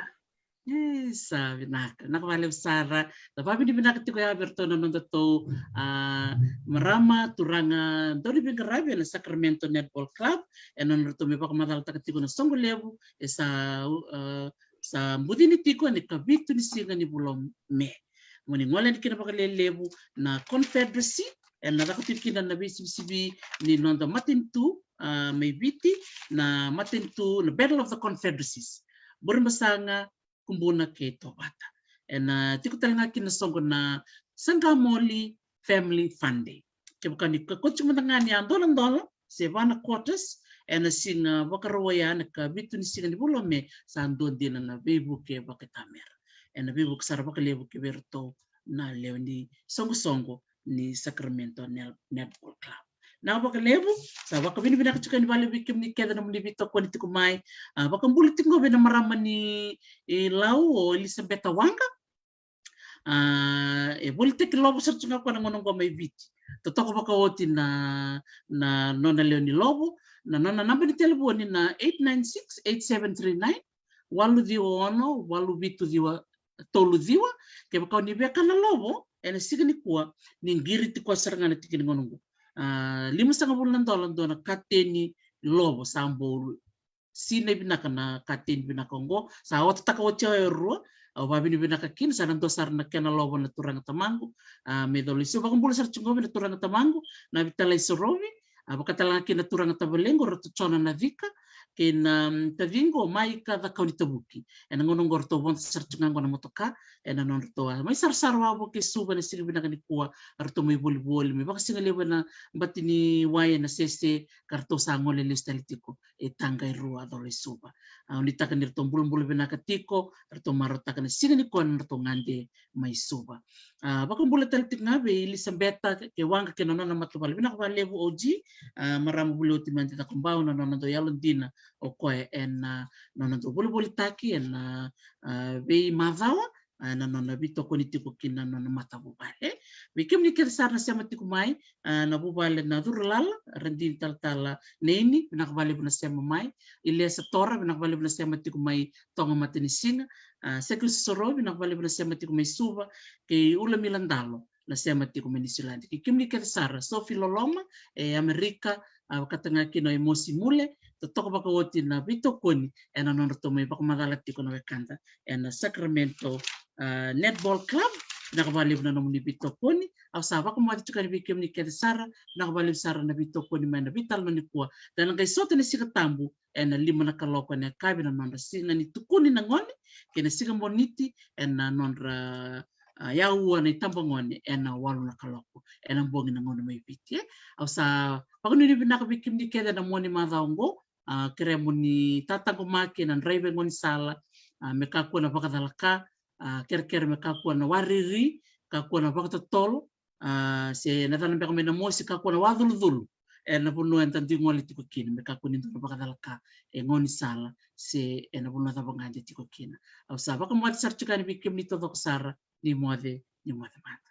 E, sa vinaka, vinaka vakalevu sara. Da vavinavinaka tiko ya vei iratou na nodatou, a, marama, turaga dau ni veiqaravi ena Sacramento Netball Club, ena nodratou me vakamacalataka tiko na soqo levu e sa, a, sa bucini tiko ena ikavitu ni siga ni vula o Me. Mo ni gole yani kina vakalelevu na Confederacy, ena caka tiko kina na veisivisivi ni noda matanitu, a, mai Viti, na matanitu, na Battle of the Confederacies. Burebasaga, Kubuna kei Tovata. Ena tiko tale ga kina soqo na Saqamuli Family Fun Day. Kevaka ni kakua tiko mada ga ni a doladola se va na quarters, ena siga Vakarauwai, na ikavitu ni siga ni vula o Me, sa dua dina na veivuke vakaitamera. Ena veivuke sara vakalevu ki vei iratou na lewe ni soqosoqo ni Sacramento Net-, Netball Club. Na vakalevu, sa vakavinavinaka tiko yani vakalevu vei kemuni kece na nomuni veitokoni tiko mai. A, vakabula tiko qo vei na marama ni, e, Lau, o Elisabeta Waqa. A, e volitaki lovo sara tiko ga o koya na gauna qo mai Viti. Totoka vakaoti na, na nona lewe ni lovo, na nona naba ni telefoni na eight nine six eight seven three nine, walu ciwa ono, walu vitu ciwa, tolu ciwa. Kevaka o ni via kana lovo ena siga nikua, ni qiriti koya sara ga na tiki ni gauna qo. A, limasagavulu na dola dua na kateni lovo, sa bau sinai vinaka na kateni vinaka oqo. Sa otataka oti o e rua, au vakavinavinaka kina, sa na dua sara na kena lovo na turaga tamaqu. A, me colo isu, vakabula sara tiko qo vei na turaga tamaqu, na Vitalai Sorovi, a, vaka tale ga kina na turaga tavalequ, ratou Jona Nacika, kei na, mm, taciqu o Maika Cakaunitavuki. Ena gauna qo ratou vodo sara tiko ga qo na motoka, ena nodratou a mai sarasara wavoki e Suva ena siga vinaka nikua, ratou mai volivoli, mai vakasigalevu ena bati ni wai ena sese, ka ratou sa gole lesu tale tiko e Taqairua, colo i Suva. A, au nuitaka ni ratou bulabula vinaka tiko, ratou marautaka na siga nikua na nodratou gade mai Suva. A, vakabula tale tiko ga vei Elisabeta kei Waqa kei na nona matavuvale. Vinaka vakalevu O G, a, marama vuli oti mai Cakobau, na nona dau yalodina o koya ena, a, nona dau volivolitaki ena, a, veimacawa, a, na nona veitokoni tiko kina na nona matavuvale. Vei kemuni kece sara na sema tiko mai, a, na vuvale na Curulala, Radini Talatala Neini, vinaka vakalevu na sema mai. Ilesa Tora, vinaka vakalevu na sema tiko mai Toga Matanisiga. A, Seki Sosoro, vinaka vakalevu na sema tiko mai Suva, kei Ula Miladalo, na sema tiko mai Niusiladi. Kei kemuni kece sara, Sofi Loloma, e Amerika, a, vakataka ga kina o Emosi Mule, totoka vakaoti na veitokoni ena nodratou mai vakamacala tiko na wekada ena Sacramento, a, Netball Club. Vinaka vakalevu na nomuni veitokoni. Au sa vakamoce tiko yani vei kemuni kece sara, vinaka vakalevu sara na veitokoni mai na veitalanoa nikua. Da na qai sota ena Siga Tabu ena lima na kaloko ena yakavi na nodra siga ni tukuni na gone, kei na Siga Moniti ena nodra, a, yaua na itabagone ena walu na kaloko ena bogi na gauna mai Viti, e. Au sa vakanuinui vinaka vei kemuni kece na mua ni macawa oqo, a, kerea mo ni tataqomaki ena draiva e gaunisala, a, me kakua na vakacalaka, a, kerekere me kakua na wariri, kakua na vakatotolo, a, se na cana beka mai na mosi, kakua na waculacula ena vanua eda dui gole tiko kina, me kakua ni dua na vakacalaka e gaunisala se ena vanua cava ga eda tiko kina. Au sa vakamoce sara tiko yani vei kemuni taucoko sara, ni moce, ni moce mada.